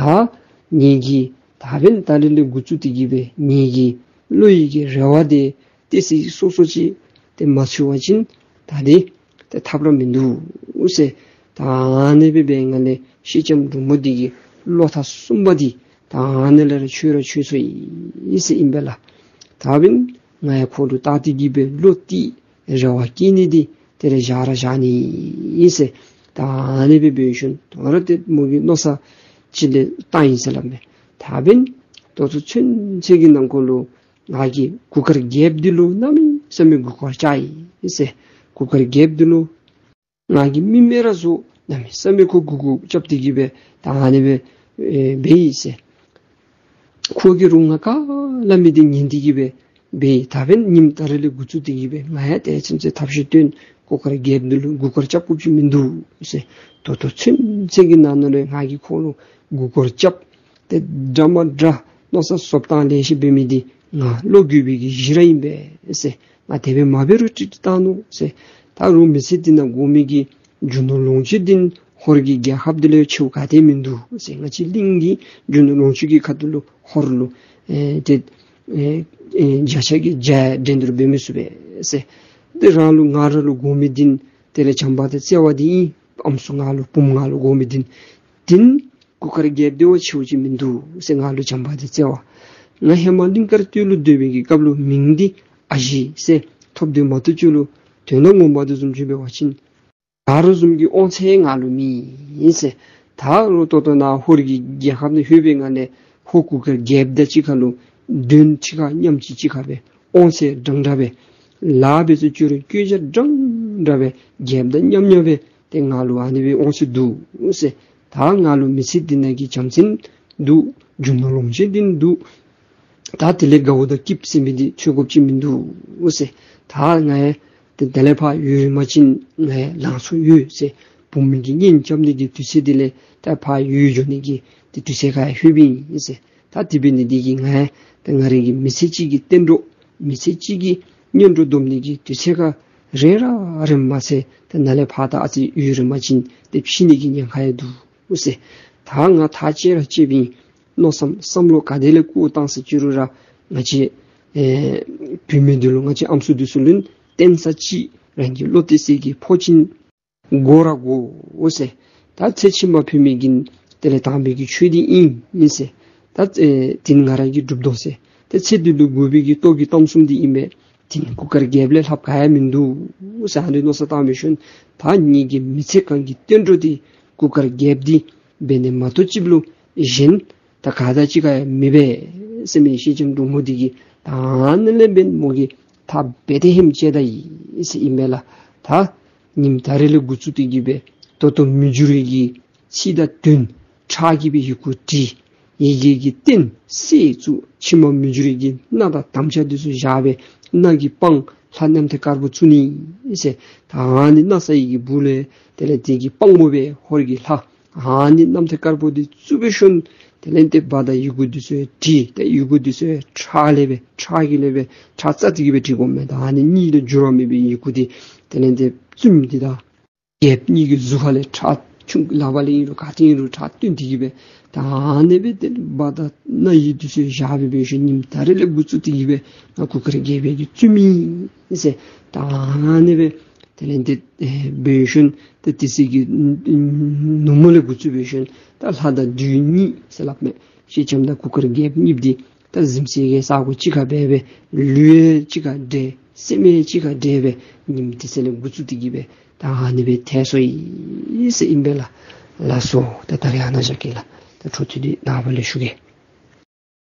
ངེ་གི་ད་འབདན་ད་རིས་ལས་འགོ་བཙུགས་ཏེ་གི་སྦེ་ངེ་གི་བློ་ཡི་གི་རེ་བ་འདི་ཏེ་ཟེར་སོ་སོ་ཅིག་ཏེ་མ་ཚུགས་པ་ཅིན་ད་འདི་ཏེ་ཐབས་ར་མིན་འདུག་ཟེར། ད་ཨ་ནི་སྦེ་འབད་བའི་ངང་ལས་སེང་ལྕམ་འབྲུག་མོ་འདི་གི་བློ་ཐག་གསུམ་པ་འདི་ད་ཨ་ནི་ལས་ར་ཆོད་ར་ཆོད་སོ་ཡི་ཟེར་ཨིན་པས་ལགས། ད་འབདན་ང་ཡང་ཁོ་ལུ་བལྟ་སྟེ་གི་སྦེ་བློ་གཏད་རེ་བ་བསྐྱེད་ནི་འདི་དེ་ལས་བཞག་ར་བཞག་ནི་ཨིན་ཟེར། ད་ཨ་ནི་སྦེ་འབད་ཞིནམ་དོ་རུང་ཏེ་མོ་གིས་མནོ་བསམ་ཅིག་ལས་བཏང་ཡི་ཟེར་སླབ་མས། ད་འབདན་ད་ལྟོ་ཚུན་ཚོད་ཀྱི་ནང་འཁོད་ལུ་ང་གིས་གུར་དཀར་རྒྱལཔོ་འདི་ལུ་གནམ་མེད་ས་མེད་མགུ་སྐོར་རྐྱབ་ཡི་ཟེར། གུར་དཀར་རྒྱལཔོ་འདི་ལུ་ང་གིས་མི་མེད་ར་བཟོ་གནམ་མེད་ས་མེད་ཁོ་མགུ་སྐོར་རྐྱབ་སྟེ་གི་སྦེ་ད་ཨ་ནི་སྦེ་ཨེ་འབད་ཡི་ཟེར། ཁོ་གིས་རུང་ང་ག་སླབ་མི་འདི་ཉན་ཏེ་གི་སྦེ་འབད་ཡི། ད་འབདན་ཉིནམ་ད་རིས་ལས་འགོ་བཙུགས་ཏེ་གི་སྦེ་ང་ཡང་ཏེ་ཚུན་ཚོད་ཐབས་ཤེས་བཏོན་གུར་དཀར་རྒྱལཔོ་འདི་ལུ་མགུ་སྐོར་རྐྱབ་དགོཔ་ཅིག་མིན་འདུག་ཟེར། ད་ལྟོ་ཚུན་ཚོད་ཀྱི་ནང་ན་ལུ་ང་གིས་ཁོ་ལུ་མགུ་སྐོར་རྐྱབ་སྟེ་འདྲ་མ་འདྲ་མནོ་བསམ་བཟོ་བཏང་ལེ་ཤ་འབད་མི་འདི་ང་བློ་འགྱོད་པའི་གི་གཞི་ར་ཨིན་པས་ཟེར། ང་དེ་སྦེ་མ་འབད་རུང་ཏིག་ཏིག་བཏང་ནུག་ཟེར། ད་རུང་མི་ཚེ་འདི་ནང་དགོ་མི་གི་རྒྱུ་ནོར་ལོངས་སྤྱོད་འདི་ཧོར་གྱི་རྒྱལ་ཁབ་འདི་ལས་ཆེཝ་ག་ཏེ་མིན་འདུག་ཟེར། ང་བཅས་གླིང་གི་རྒྱུ་ནོར་ལོངས་སྤྱོད་ཀྱི་ཁ་ཐུག་ལུ་ཧོར་ལུ་ཨེ་ཏེ་ཨེ་ཨེ་བརྒྱ་ཆ་གི་བརྒྱ་འགྲན་བསྡུར་འབད་མི་ཚུགས་པས་ཟེར། ཏེ་རང་ལུ་ང་ར་ལུ་དགོ་མི་འདི་དེ་ལས་བྱམས་པ་དང་བརྩེ་བ་འདི་ཨིན། ཨམ་སྲུ་ང་ལུ་བུམོ་ང་ལུ་དགོ་མི་འདི་འདི་གུར་དཀར་རྒྱལཔོ་འདི་བ་ཆེཝ་ཅིག་མིན་འདུག་ཟེར། ང་ལུ་བྱམས་པ་དང་བརྩེ་བ། ང་ཧེ་མ་གླིང་དཀར་སྟོད་ལུ་སྡོད་པའི་གི་སྐབས་ལུ་མིང་འདི་ཨ་ཞེ་ཟེར་ཐོབ་སྟེ་མ་གཏོགས་ཁྱོད་ལུ་དོན་དག་ངོ་མ་འདི་བཟུམ་ཅིག་འབད་བ་ཅིན་ད་རུང་བཟུམ་གྱི་དབང་ཚད་ང་ལུ་མེད་ཟེར། ད་རུང་ད་ལྟོ་ནཱ་ཧོར་གྱི་རྒྱལ་ཁབ་ནང་ལྷོད་པའི་ངང་ལས་ཧོར་གུར་དཀར་རྒྱལཔོ་དང་གཅིག་ཁར་ལུ་གདོན་ཁྲི་ཁར་མཉམ་གཅིག་གཅིག་ཁར་སྦེ་དབང་ཚད་འདྲན་འདྲ་སྦེ་ལཱ་འབད་ཚུགས་ཅི་རུང་སྐྱོན་ཆ་འདྲན་འདྲ་སྦེ་རྒྱལཔོ་དང་མཉམ་མཉམ་སྦེ་ཏེ་ང་ལུ་ཨ་ནི་སྦེ་དབང་ཚད་འདུག་ཟེར། ད་ང་ལུ་མི་ཚེ་འདི་ནང་གི་བྱམས་སེམས་འདུག། རྒྱུ་ནོར་ལོངས་སྤྱོད་འདི་འདུག། ད་དེ་ལས་དགའཝ་དང་སྐྱིདཔ་ཟེར་མི་འདི་འཚོལ་དགོཔ་ཅིག་མིན་འདུག་ཟེར། ད་ང་ཡང་ཏེ་དེ་ལས་ཕར་ཡུན་རིང་པ་ཅིན་ང་ཡང་ལང་ཚར་ཡོད་ཟེར། བུམོ་གི་གཉེན་རྐྱབ་ནི་གི་དུས་ཚོད་འདི་ལས་ད་ཕར་ཡུན་འགྱོ་ནི་གི་ཏེ་དུས་ཚོད་ཁར་ཡང་ལྷོདཔ་ཨིན་ཟེར། ད་དེ་འབད་ནི་འདི་གིས་ང་ཡང་ཏེ་ང་རའི་གི་མི་ཚེ་གཅིག་གི་གཏན་གྲོགས་མི་ཚེ་གཅིག་གི་གཉེན་གྲོགས་སྡོམ་ནི་གི་དུས་ཚོད་ཁར་རན་ར་རནམ་མ་ཚད་ཏེ་ནཱ་ལས་ཕར་ད་ཨ་ཙི་ཡུན་རིང་པ་ཅིན་ཏེ་ཕྱི་ནི་གི་ཉེན་ཁ་ཡང་འདུག་ཟེར། ད་ང་ཐག་བཅད་ར་བཅདཔ་ཨིན། མནོ་བསམ་བསམ་བློ་ག་དེ་ལས་བཀོ་བཏང་ཟེར་ཅི་རུང་ར་ང་བཅས་ཨེ་བུད་མེད་འདི་ལུ་ང་བཅས་ཨམ་སྲུ་འདི་ཚུ་ལུ་བརྟེན་ས་ཅིག་རང་གི་བློ་གཏད་ས་གི་ཕོ་ཆེན་དགོ་ར་དགོ་ཟེར། ད་ཚེ་ཕྱི་མ་ཕན་མི་གི་དེ་ལས་དམ་པའི་གི་ཆོས་འདི་ཨིན་ཨིན་ཟེར། ད་ཨེ་འདི་ང་ར་གིས་སྒྲུབ་དོ་ཟེར། ད་ཚེ་འདི་ལུ་དགོ་པའི་གི་ལྟོ་གི་གཏམ་གསུམ་འདི་ཨིན་པས། འདི་གུར་དཀར་རྒྱལཔོ་ལས་ལྷགཔ་ག་ཡང་མིན་འདུག་ཟེར་ཨ་ནི་མནོ་བསམ་བཏང་བའི་ཤུལ་ད་ངེ་གི་མི་ཚེ་གང་གི་གཏན་གྲོགས་འདི་གུར་དཀར་རྒྱལཔོ་འདི་འབད་ནི་མ་གཏོགས་ཅིག་ལུ་གཞན་ད་ག་དང་གཅིག་ཁར་ཡང་མི་འབད་ཟེར་མི་སེང་ལྕམ་འབྲུག་མོ་འདི་གིས་ད་ཨ་ནི་ལས་འབདན་མོ་གིས་ཐག་རྦད་དེ་ཧེམ་བཅད་ད་ཡི་ཟེར་ཨིན་པས་ལགས། ད་ཉིནམ་ད་རིས་ལས་འགོ་བཙུགས་ཏེ་གི་སྦེ་ད་ལྟོ་མི་འགྱུར་བའི་གི་ཚིག་དང་དོན་ཁྲག་གིས་སྦེ་ཡི་གུ་བྲིས། ཡི་གེ་གིས་བསྟན་གསལ་བཙུགས། ཕྱི་མ་མི་འགྱུར་བའི་གི་མནའ་དང་དམ་བཅའ་འདི་ཚུ་བཞག་སྦེ་མནའ་གི་དཔང་ལྷ་རྣམ་ཐོས་དཀར་པོ་བཙུགས་ནི་ཟེར། ད་ཨ་ནི་མནའ་བསྲེ་ཡི་གི་སྦུག་ལས་དེ་ལས་དེ་གི་དཔང་པོ་སྦེ་ཧོར་གྱི་ལྷ་ཨ་ནི་རྣམ་ཐོས་དཀར་པོ་འདི་བཙུགས་པའི་ཤུལ་དེ་ལས་ཏེ་བར་དང་ཡི་གུ་འདི་ཚུ་བྲིས། ཏེ་ཡི་གུ་འདི་ཚུ་ཁྲག་ལས་སྦེ་ཁྲག་གི་ལས་སྦེ་ཁྲག་རྩ་འདི་གིས་སྦེ་བྲི་དགོ་མས། ད་ཨ་ནི་གཉིད་ལས་འགྱུར་བ་མེད་པའི་ཡི་གུ་འདི་དེ་ལས་ཏེ་བཙུགས་མི་འདི་དང་རྒྱལཔོ་གཉིས་ཀྱི་གཟུགས་ཁ་ལས་ཁྲག་ཆུང་ལག་པ་ལས་ཨིན་རུང་ག་ཏེ་ཨིན་རུང་ཁྲག་བཏོན་ཏེ་གི་སྦེ་ད་ཨ་ནི་སྦེ་ཏེ་བར་དང་མནའ་ཡིག་འདི་ཚུ་བཞག་སྦེ་འབད་ཤུལ་ཉིནམ་ད་རིས་ལས་འགོ་བཙུགས་ཏེ་གི་སྦེ་ང་གུར་དཀར་རྒྱལ་པོའི་གི་བཙུནམོ་ཨིན་ཟེར། ད་ཨ་ནི་སྦེ་དེ་ལས་ཏེ་ཨེ་འབད་ཤུལ་ཏེ་དེ་ཚེ་གི་ནུབ་མོ་ལས་འགོ་བཙུགས་འབད་ཤུལ་ད་ལྷ་དང་བདུད་གཉིས་ཟེར་སླབ་མས། སེང་ལྕམ་དང་གུར་དཀར་རྒྱལཔོ་གཉིསཔོ་འདི་ད་གཟིམ་ས་གི་ས་གོ་གཅིག་ཁར་སྦེ་སྦེ་ལུས་ཡང་གཅིག་ཁར་འབྲེལ་སེམས་ཡང་གཅིག་ཁར་འབྲེལ་སྦེ་ཉིནམ་དེ་ཚེ་ལས་འགོ་བཙུགས་ཏེ་གི་སྦེ་ད་ཨ་ནི་སྦེ་ཐལ་སོ་ཡི་ཟེར་ཨིན་པས་ལགས། ལགས་སོ། ད་ད་རིས་ཨ་ནཱ་བཞག་གེ་ལགས། ད་འཕྲོ་མཐུད་དེ་ནངས་པ་ལས་ཞུ་གེ།